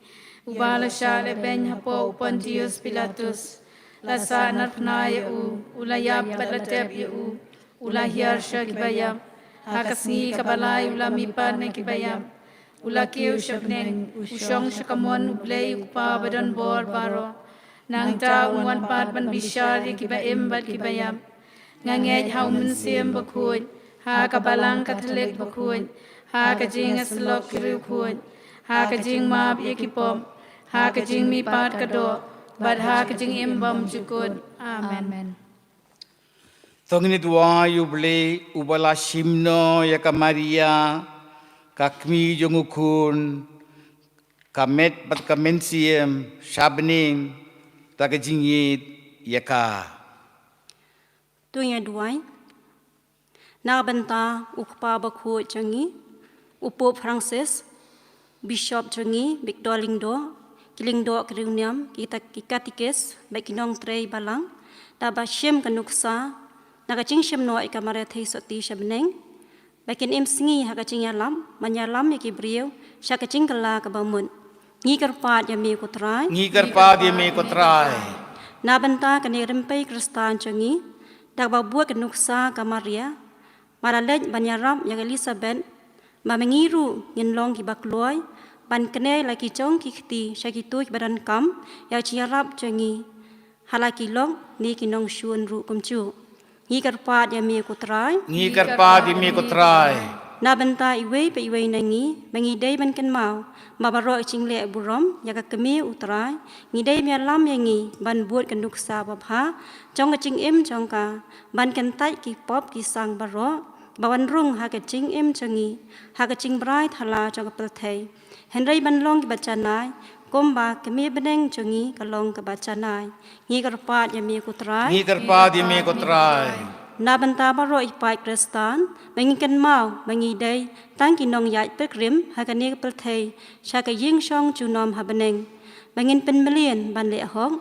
uba la shah lehbeiñ hapoh u Pontius Pilatus, la sahnarphna ïa u, u la ïap bad la tep ïa u, u la hiar sha kiba ïap, ha ka sngi kaba lai u la mihpat na kiba ïap, u la kiew sha bneng, u shong sha kamon U Blei U Kpa badonbor baroh. Nangta un wan pat ban bishar ïa kiba im bad kiba ïap. Nga ngeit ha U Mynsiem Bakhuid, ha ka Balang Katholik bakhuid, ha ka jingïasyllok ki riewkhuid, ha ka jingmap ïa ki pop, ha ka jingmihpat ka doh, bad ha ka jingim bymjukut. Amen. Amen. To ngin ïa duwai ïa U Blei uba la shim noh ïa ka Maria, ka kmie jong U Khun, ka met bad ka mynsiem sha bneng da ka jingïeit ïa ka. To ngin ïa duwai. Na ka bynta U Kpa Bakhuid jong ngi, U Pope Francis, Bishop jong ngi Victor Lyngdoh, ki lyngdoh ki riewniam, ki ta-, ki katikis, bad ki nongtrei balang, da ba shim ka nuksa na ka jingshim noh ïa ka Maria Theisotti sha bneng, ba kin im sngi ha ka jingïalam, ban ïalam ïa ki briew sha ka jingkylla kaba mut. Ngi kyrpad ïa me ko Trai. Ngi kyrpad ïa me ko Trai. Na bynta kane ka rympei Khristan jong ngi, da kaba bud ka nuksa ka Maria, ba la leit ban ïarap ïa ka Elizabeth, ba ma ngi ruh ngin long kiba kloi, ban knieh la ki jong ki kti sha kito kiba donkam ïa ka jingïarap jong ngi, ha la ki lok ne ki nongshun ruh kumjuh. Ngi kyrpad ïa me ko Trai. Ngi kyrpad ïa me ko Trai. Na bynta iwei pa iwei na ngi ba ngi dei ban kynmaw ba baroh ka jingleh burom ïa ka kmie u Trai, ngi dei ban ïalam ïa ngi ban bud ka nuksa babha jong ka jingim jong ka, ban kyntait ki pop ki sang baroh ba wan rung ha ka jingim jong ngi, ha ka jingbrai thala jong ka pyrthei. Hynrei ban long kiba janai kumba ka kmie bneng jong ngi ka long kaba janai. Ngi kyrpad ïa me ko Trai. Ngi kyrpad ïa me ko Trai. Na bynta baroh ki paid Khristan ba ngi kynmaw ba ngi dei tang ki nongïaid pilgrim ha kane ka pyrthei sha ka ïing shong junom ha bneng, ba ngin pynmlien ban leh hok,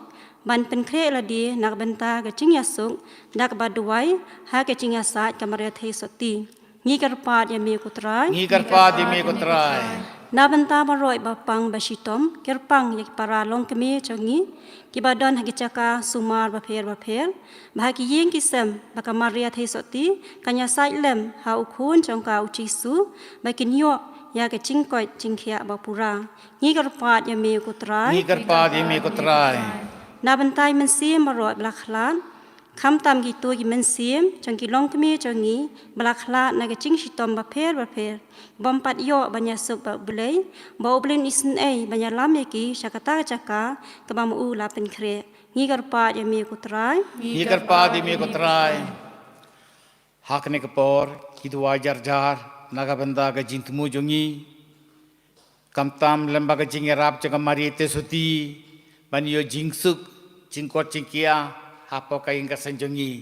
ban pynkhreh lade na ka bynta ka jingïasuk da kaba duwai ha ka jingïasaid ka Maria Theisotti. Ngi kyrpad ïa me ko Trai. Ngi kyrpad ïa me ko Trai. Na bynta baroh ba pang ba shitom, kyrpang ïa ki para longkmie jong ngi kiba don ha ki jaka sumar bapher bapher, ba ha ki ïing ki sem ba ka Maria Theisotti kan ïasaid lem ha u khun jong ka u Jisu, ba kin ïoh ïa ka jingkoit jingkhiah ba pura. Ngi kyrpad ïa me ko Trai. Ngi kyrpad ïa me ko Trai. Na bynta i mynsiem baroh ba la khlad, khamtam kito ki mynsiem jong ki longkmie jong ngi ba la khlad na ka jingshitom bapher bapher, bym pat ïoh ban ïasuk bad U Blei, ba U Blei un isynei ban ïalam ïa ki sha kata ka jaka kaba ma u la pynkhreh. Ngi kyrpad ïa me ko Trai. Ngi kyrpad ïa me ko Trai. Ha kane ka por ki duwai jar jar na ka bynta ka jingthmu jong ngi, khamtam lem bad ka jingïarap jong ka Maria Theisotti ban ïoh jingsuk, jingkoit jingkhiah hapoh ka ïing ka sem jong ngi.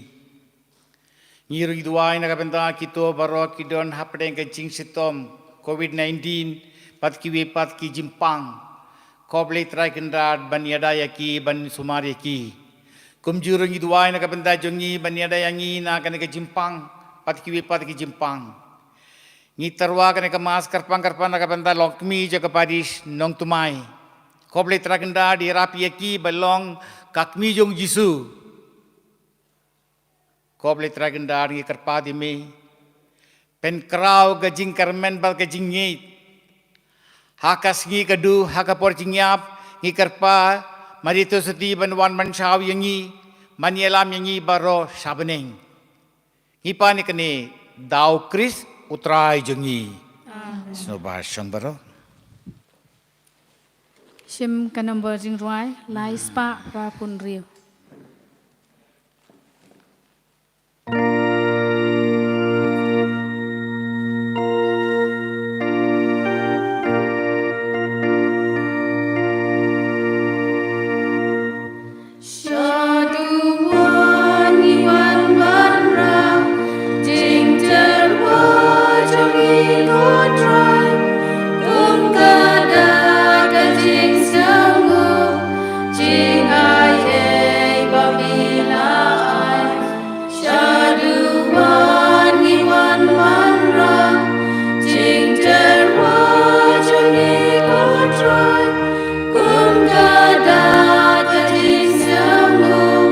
Ngi ruh ngi duwai na ka bynta kito baroh ki don hapdeng ka jingshitom covid nineteen bad kiwei pat ki jingpang. Ko Blei Trai Kynrad ban ïada ïa ki, ban sumar ïa ki. Kumjuh ruh ngi duwai na ka bynta jong ngi ban ïada ïa ngi na kane ka jingpang bad kiwei pat ki jingpang. Ngi tyrwa kane ka Mass kyrpang kyrpang na ka bynta longkmie jong ka Parish Nongthymmai. Ko Blei Trai Kynrad ïarap ïa ki ba long ka kmie jong u Jisu. Ko Blei Trai Kynrad ngi kyrpad ïa me, pynkhraw ka jingkyrmen bad ka jingngeit. Ha ka sngi ka duh, ha ka por jingïap, ngi kyrpad Maria Theisotti ban wan ban shaw ïa ngi, ban ïalam ïa ngi baroh sha bneng. Ngi pan ïa kane da u Khrist u Trai jong ngi. Amen. Sngewbha shong baroh. Shim ka nombor jingrwai lai spah phra phew hynriew. Shaduh wan ngi wan ban rah jingtyrwa jong ngi ko Trai, kum ka dak ka jingsngewnguh, jingai ei ba mi la ai. Shaduh wan ngi wan ban rah jingtyrwa jong ngi ko Trai, kum ka dak ka jingsngewnguh,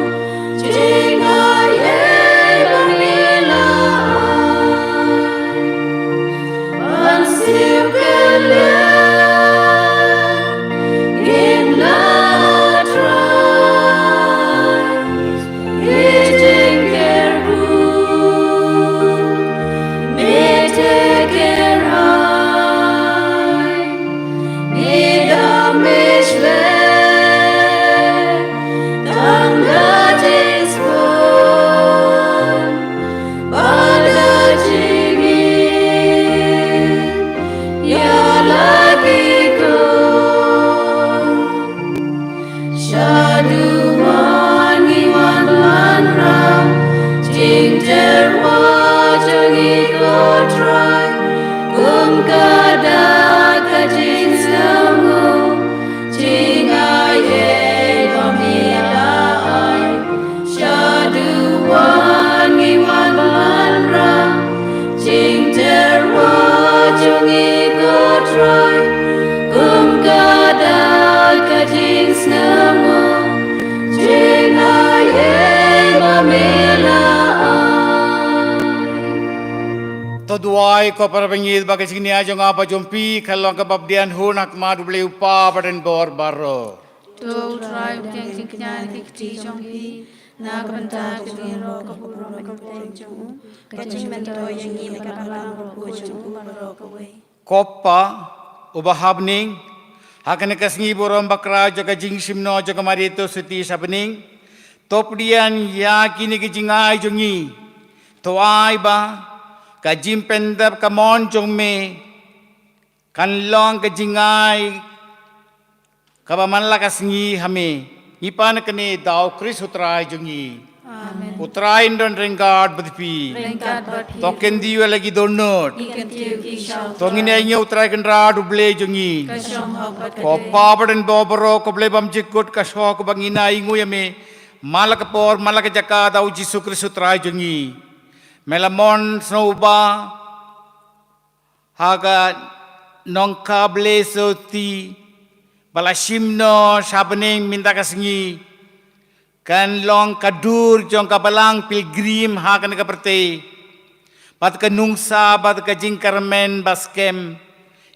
jingai ei ba mi la ai. Ban siew kylliang ngin la Trai, ki jingkyrkhu me te kyrhai. Ngi da mih leh tang ka jingsngewbha bad ka jingim ïa la Wai ko para bangeit, ba ka jingïaid jong nga bad jong phi kan long kaba bdiang hun ha khmat U Blei U Kpa badonbor baroh. To U Trai u pdiang jingkñia ïa ki kti jong phi na ka bynta ka jingïaroh ka burom ka bteng jong u, ka jingmyntoi ïa ngi na ka balang bakhuid jong u baroh kawei. Ko Pa uba ha bneng, ha kane ka sngi burom bakra jong ka jingshim noh jong ka Maria Theisotti sha bneng, to pdiang ïa kine ki jingai jong ngi. To ai ba ka jingpyndep ka mon jong me kan long ka jingai kaba man la ka sngi ha me. Ngi pan kane da U Khrist U Trai jong ngi. Amen. U Trai un don ryngkat bad phi. Ryngkat bad phi. To kyntiew ïa la ki dohnud. Ngi kyntiew ïa ki sha U Trai. To ngin ïa ïeng ïa U Trai Kynrad U Blei jong ngi. Ka shong hok bad ka. Ko Pa badonbor baroh, ko Blei bymjukut, ka shong hok ba ngin ïa ïeng ïa me man la ka por, man la ka jaka da U Jisu Khrist U Trai jong ngi. Me la mon sngewbha ha ka nongkha Blei Theisotti ba la shim noh sha bneng mynta ka sngi, kan long ka dur jong ka balang pilgrim ha kane ka pyrthei, bad ka nuksa bad ka jingkyrmen ba skhem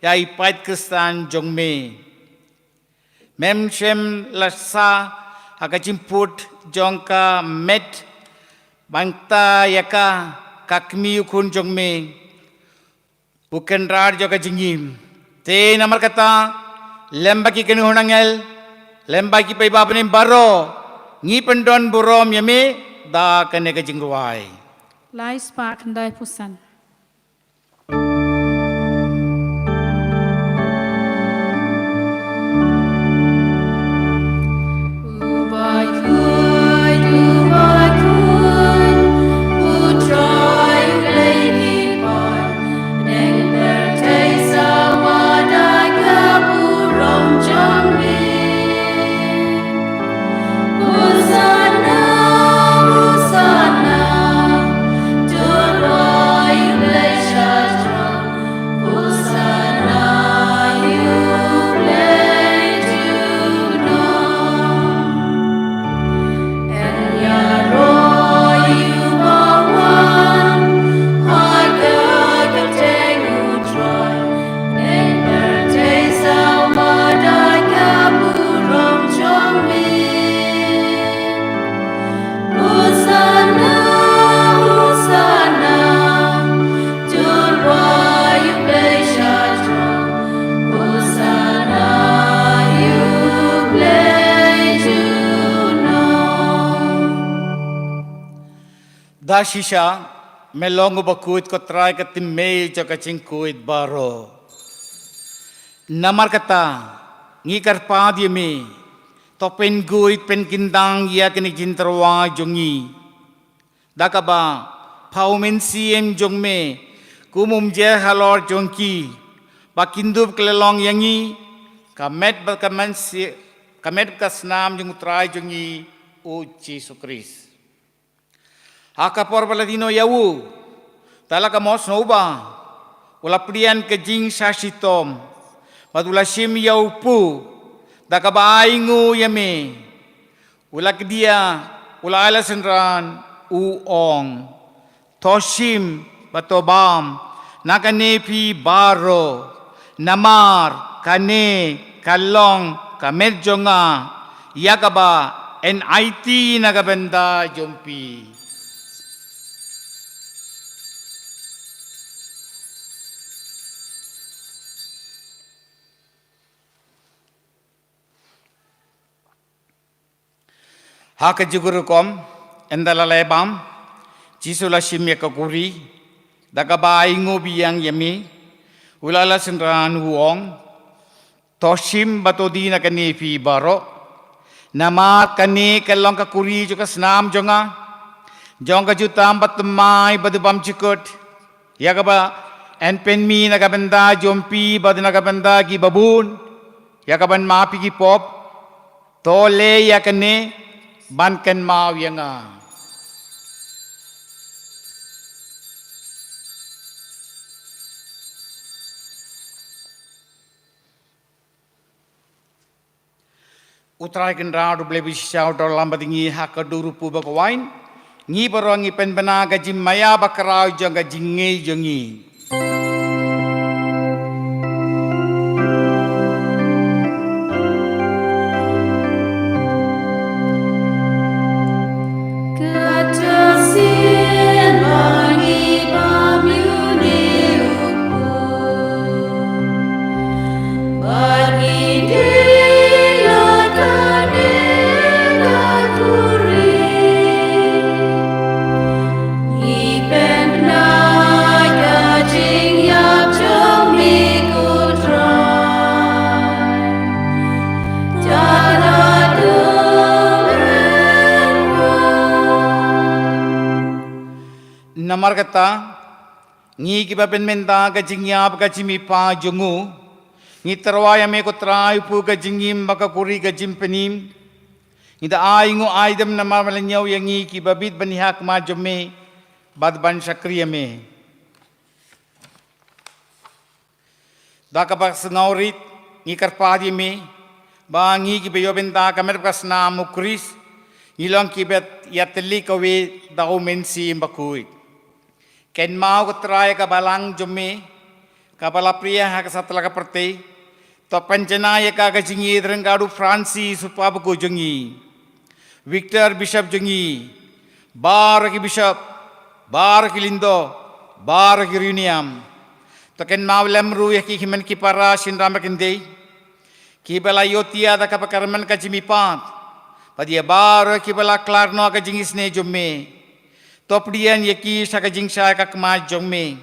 ïa i paid Khristan jong me. Mem shym la sah ha ka jingput jong ka met ban kta ïa ka, ka kmie u khun jong me, u Kynrad jong ka jingim. Te namar kata, lem bad ki kynhun angel, lem bad ki paidbah bneng baroh, ngi pyndon burom ïa me da kane ka jingrwai. Lai spah khyndai phew san. Da shisha me long uba khuid, ko Trai, ka tymmen jong ka jingkhuid baroh. Namar kata, ngi kyrpad ïa me, to pynkhuid pynkyndang ïa kane ka jingtyrwa jong ngi da kaba pha U Mynsiem jong me kum u umjer halor jong ki, ba kin dup kylla long ïa ngi ka met bad ka mynsiem, ka met bad ka snam jong U Trai jong ngi U Jisu Khrist. Ha ka por ba la die noh ïa u, da la ka mot sngewbha, u la pdiang ka jingshah shitom bad u la shim ïa u kpu, da kaba ainguh ïa me, u la kdiah, u la ai la synran, u ong: To shim bad to bam na kane phi baroh, namar kane ka long ka met jong nga, ïa kaba yn aiti na ka bynta jong phi. Ha kajuh ka rukom, ynda la leh bam, Jisu u la shim ïa ka kuri, da kaba ainguh biang ïa me, u la ai la synran, u ong: To shim bad to die na kane phi baroh, namar kane ka long ka kuri jong ka snam jong nga, jong ka jutang bathymmai bad u bymjukut, ïa kaba yn pynmih na ka bynta jong phi bad na ka bynta kiba bun, ïa kaban map ïa ki pop. To leh ïa kane ban kynmaw ïa nga. U Trai Kynrad U Blei bashisha u don lang bad ngi. Ha ka dur u kpu bad ka wain, ngi baroh ngi pynbna ka jingmaïa bakhraw jong ka jingngeit jong ngi. Bad ngi dei la kane ka khuri, ngi pynbna ïa ka jingïap jong me ko Trai. Tada dum en. Namar kata, ngi kiba pynmynta ka jingïap ka jingmihpat jong u, ngi tyrwa ïa me ko Trai, u pud ka jingim bad ka khuri ka jingpynim. Ngi da ai ïa u aidem namar ba la ñiew ïa ngi kiba bit ban ïakhmat jong me bad ban shakri ïa me. Da kaba sngewrit ngi kyrpad ïa me ba ngi kiba ïoh bynta ka met bad ka snam u Khrist, ngi long kiba ïatylli kawei da u Mynsiem Bakhuid. Kynmaw ko Trai ïa ka balang jong me kaba la plie ha ka satlak ka pyrthei. To pynjanai ïa ka ka jingïeit ryngkat u Francis u Papa Bakhuid jong ngi, Victor Bishop jong ngi, baroh ki bishop, baroh ki lyngdoh, baroh ki riewniam. To kynmaw lem ruh ïa ki hynmen ki para shynrang ba kyndei kiba la ïoh thiah da kaba kyrmen ka jingmihpat, bad ïa baroh kiba la khlad noh ka jingisynei jong me. To pdiang ïa ki sha ka jingshai ka khmat jong me.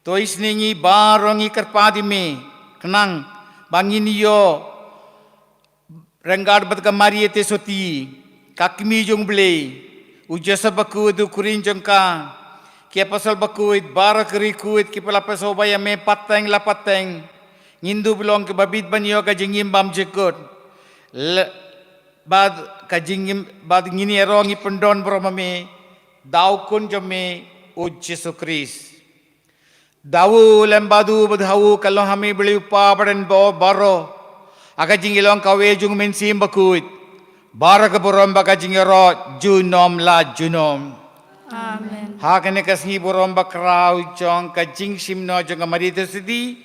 To isynei ïa ngi baroh, ngi kyrpad ïa me khnang ba ngin ïoh ryngkat bad ka Maria Theisotti, ka Kmie jong u Blei, u Joseph Bakhuid, u khun jong ka, ki Apostol Bakhuid, baroh ki riewkhuid kiba la pynshong ïa me pateng la pateng, ngin dup long kiba bit ban ïoh ka jingim bymjukut. Le-, bad ka jingim, bad ngin ïaroh, ngi pyndon burom ha me da u Khun jong me u Jisu Khrist. Da u lem bad u bad ha u ka long ha me Blei u Kpa ba don bad baroh. Ha ka jingïalong kawei jong u Mynsiem Bakhuid, baroh ka burom bad ka jingïaroh junom la junom. Amen. Ha kane ka sngi burom bakhraw jong ka jingshim noh jong ka Maria Theisotti,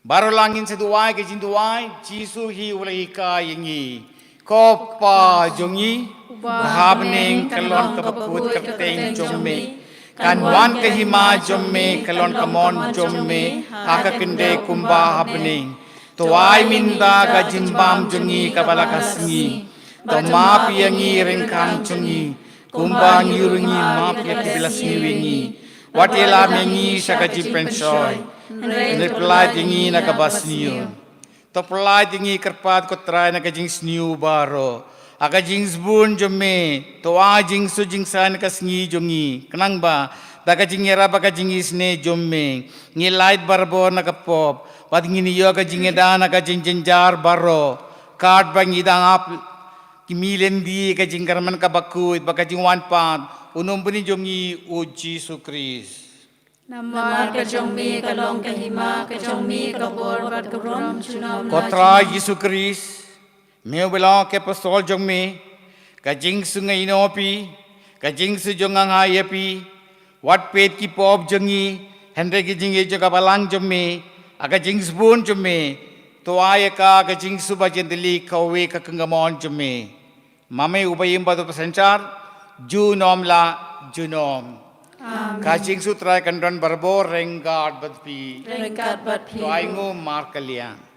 baroh lang ngin sa duwai ka jingduwai, Jisu hi u la hikai ïa ngi. Ko Kpa jong ngi, uba ha bneng, ka long kaba kut kyrteng jong me. Kan wan ka hima jong me, ka long ka mon jong me ha ka khyndai kumba ha bneng. To ai mynta ka jingbam jong ngi kaba la ka sngi. To map ïa ngi ryngkat jong ngi, kumba ngi ruh ngi map ïa kiba la sniew ïa ngi. Wat ïalam ïa ngi sha ka jingpynshoi, hynrei pyllait ïa ngi na kaba sniew. To pyllait ïa ngi, kyrpad ko Trai, na ka jingsniew baroh. Ha ka jingsbun jong me, to ai jingsuh jingsain ka sngi jong ngi, khnang ba da ka jingïarap bad ka jingisynei jong me, ngin lait barabor na ka pop, bad ngin ïoh ka jingïada na ka jingjynjar baroh. Katba ngi dang ap, ki mih lynti ka jingkyrmen kaba kut bad ka jingwan pat u Nongpynim jong ngi u Jisu Khrist. Namar ka jong me ka long ka hima, ka jong me ka bor bad ka burom junom. Ko Trai Jisu Khrist, me uba la ong ha ki apostol jong me, ka jingsuh nga ïehnoh ïa phi, ka jingsuh jong nga nga ai ïa phi. Wat peit ki pop jong ngi, hynrei ka jingïeit jong ka balang jong me. Ha ka jingsbun jong me, to ai ïa ka ka jingsuh bad jingtylli kawei ka kynkamon jong me. Ma me uba im bad uba synshar junom la junom. Amen. Ka jingsuh Trai kan don barabor ryngkat bad phi. Ryngkat bad phi. To ai nguh markylliang.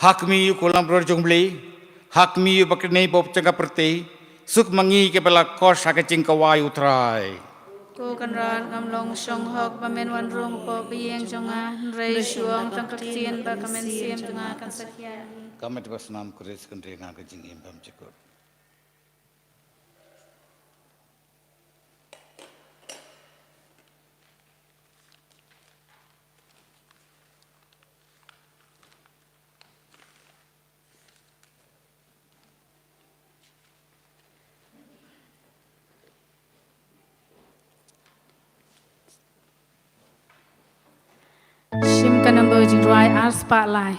Ha khmih ïa u Khun langbrot jong U Blei, ha khmih ïa u ba kyrnei bad jong ka pyrthei, suk ma ngi kiba la kosh ha ka jingkawei U Trai. Ko Kynrad, ngam long shonghok ba men wan rung hapoh ka ïing jong nga, hynrei shu ong tang ka ktien bad ka mynsiem jong nga kan satia ïa ngi. Ka met ba snam Khrist kan ri nga ka jingim bymjukut. Shim ka number jingrwai ar spah lai.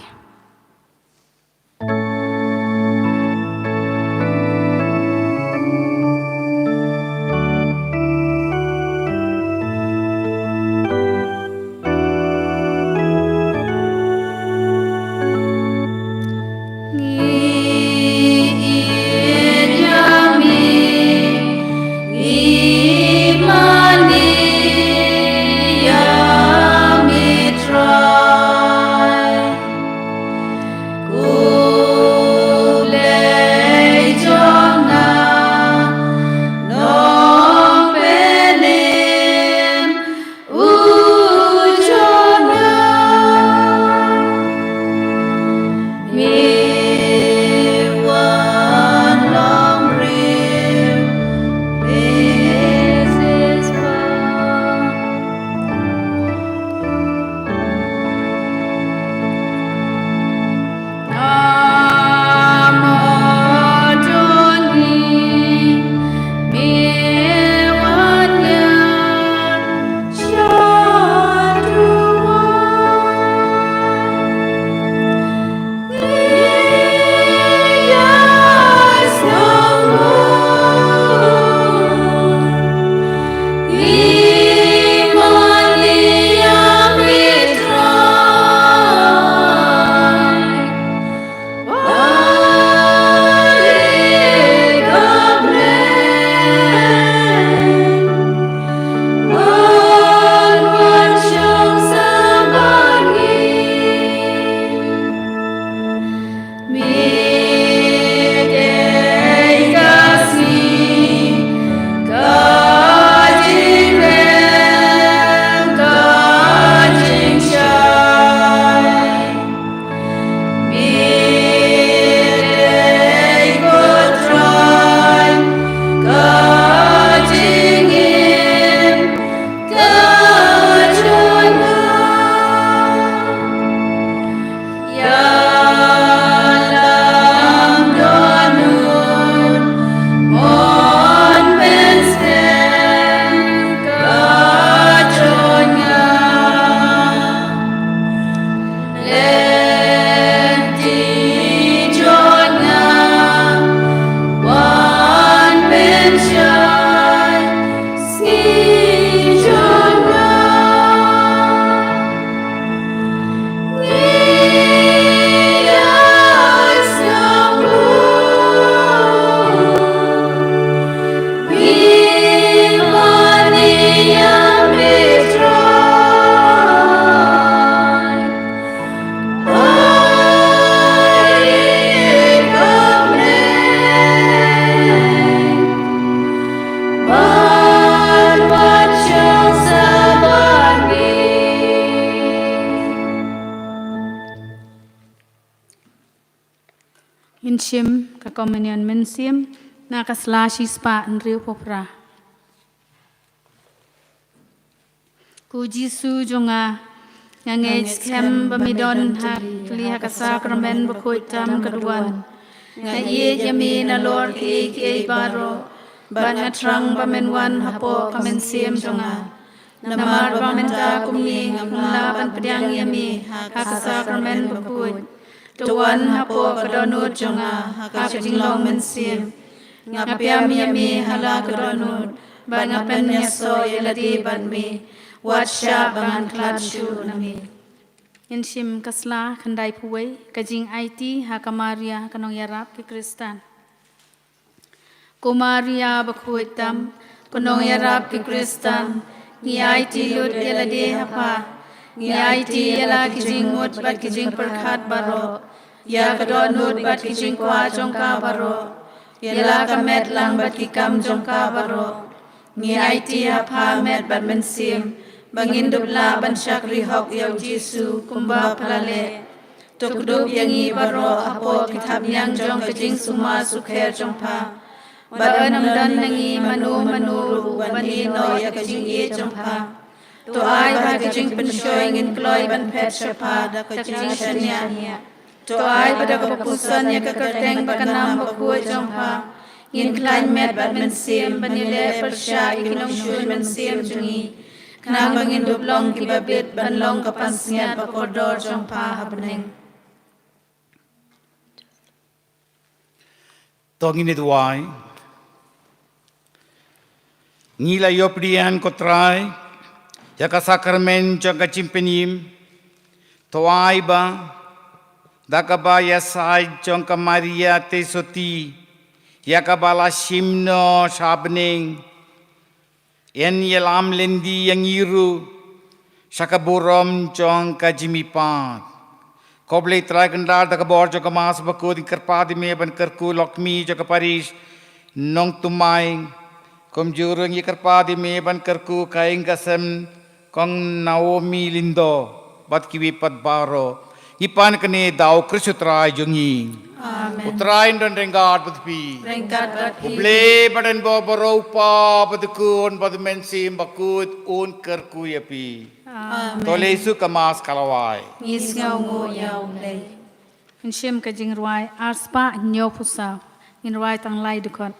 Ngin shim ka Communion Mynsiem na ka sla shispah hynriewphew phra. Ko Jisu jong nga, nga ngeit skhem ba me don ha ka, ha ka Sakramen bakhuid tam ka duwan. Nga ïeit ïa me nalor kiei kiei baroh, bad nga thrang ba men wan hapoh ka mynsiem jong nga. Namar ba mynta kumne ngam lah ban pdiang ïa me ha ka Sakramen bakhuid. To wan hapoh ka dohnud jong nga ha ka jinglong mynsiem. Nga pdiang ïa me ha la ka dohnud, bad nga pynïasoh ïa lade bad me, wat shah ba ngan khlad shuh na me. Ngin shim ka sla khyndaiphew wei, ka jingaiti ha ka Maria ka nongïarap ki Khristan. Ko Maria bakhuid tam, ko nongïarap ki Khristan, ngi aiti lut ïa lade ha pha, ngi aiti ïa la ki jingmut bad ki jingpyrkhat baroh. ïa ka dohnud bad ki jingkwah jong ka baroh, ïa la ka met lang bad ki kam jong ka baroh. Ngi aiti ha pha, met bad mynsiem, ba ngin dup lah ban shakri hok ïa u Jisu kumba pha la leh. To kdup ïa ngi baroh hapoh ki thapniang jong ka jingsumar sukher jong pha, ba yn ym don na ngi mano mano ruh ban ïehnoh ïa ka jingïeit jong pha. To ai ba ha ka jingpynshoi ngin kloi ban phet sha pha da ka jingshaniah. To ai ba da kaba puson ïa ka kyrteng ba ka nam bakhuid jong pha, ngin khlaiñ met bad mynsiem ban ïaleh pyrshah ïa ki nongshun mynsiem jong ngi, khnang ba ngin dup long kiba bit ban long ka pansngiat ba kordor jong pha ha bneng. To ngin ïa duwai. Ngi la ïoh pdiang, ko Trai, ïa ka sakramen jong ka jingpynim. To ai ba da kaba ïasaid jong ka Maria Theisotti, ïa kaba la shim noh sha bneng, yn ïalam lynti ïa ngi ruh sha ka burom jong ka jingmihpat. Ko Blei Trai Kynrad, da ka bor jong ka Mass Bakhuid ngi kyrpad ïa me ban kyrkhu lok kmie jong ka parish Nongthymmai. Kumjuh ruh ngi kyrpad ïa me ban kyrkhu ka ïing ka sem Kong Naomi Lyngdoh bad kiwei pat baroh. Ngi pan kane da u Khrist u Trai jong ngi. Amen. U Trai un don ryngkat bad phi. Ryngkat bad phi. U Blei ba don bor baroh, u Kpa bad u Khun bad u Mynsiem Bakhuid un kyrkhu ïa phi. Amen. To leit suk, ka Mass ka la wai. Ngi sngewnguh ïa u Blei. Ngin shim ka jingrwai arspah hynñiewphew saw. Ngin rwai tang lai dkhot.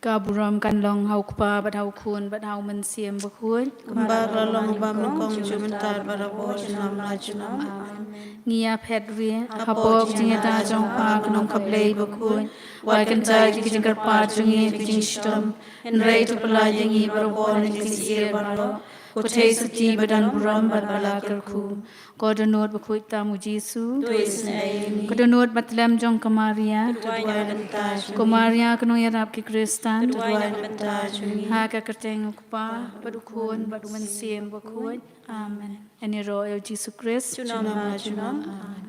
Ka burom kan long ha u Kpa bad ha u Khun bad ha u Mynsiem Bakhuid. Kumba ka la long ha u bym nyngkong, mynta bad ha ka por junom la junom. Amen. Ngi ïa phet ri hapoh ka jingïada jong pha, ko Nongkha Blei bakhuid. Wat kyntait ïa ki jingkyrpad jong ngi ha ka jingshitom, hynrei to pyllait ïa ngi baroh na ki jingïeit baroh. Ko Theisotti ba don burom bad ba la kyrkhu. Ko Dohnud bakhuid tam u Jisu. To isynei ïa ngi. Ko Dohnud ba tlem jong ka Maria. To duwai na ka bynta jong ngi. Ko Maria ka nongïarap ki Khristan. To duwai na ka bynta jong ngi. Ha ka kyrteng u Kpa bad u Khun bad u Mynsiem Bakhuid. Amen. Yn ïaroh ïa u Jisu Khrist. Junom la junom. Amen.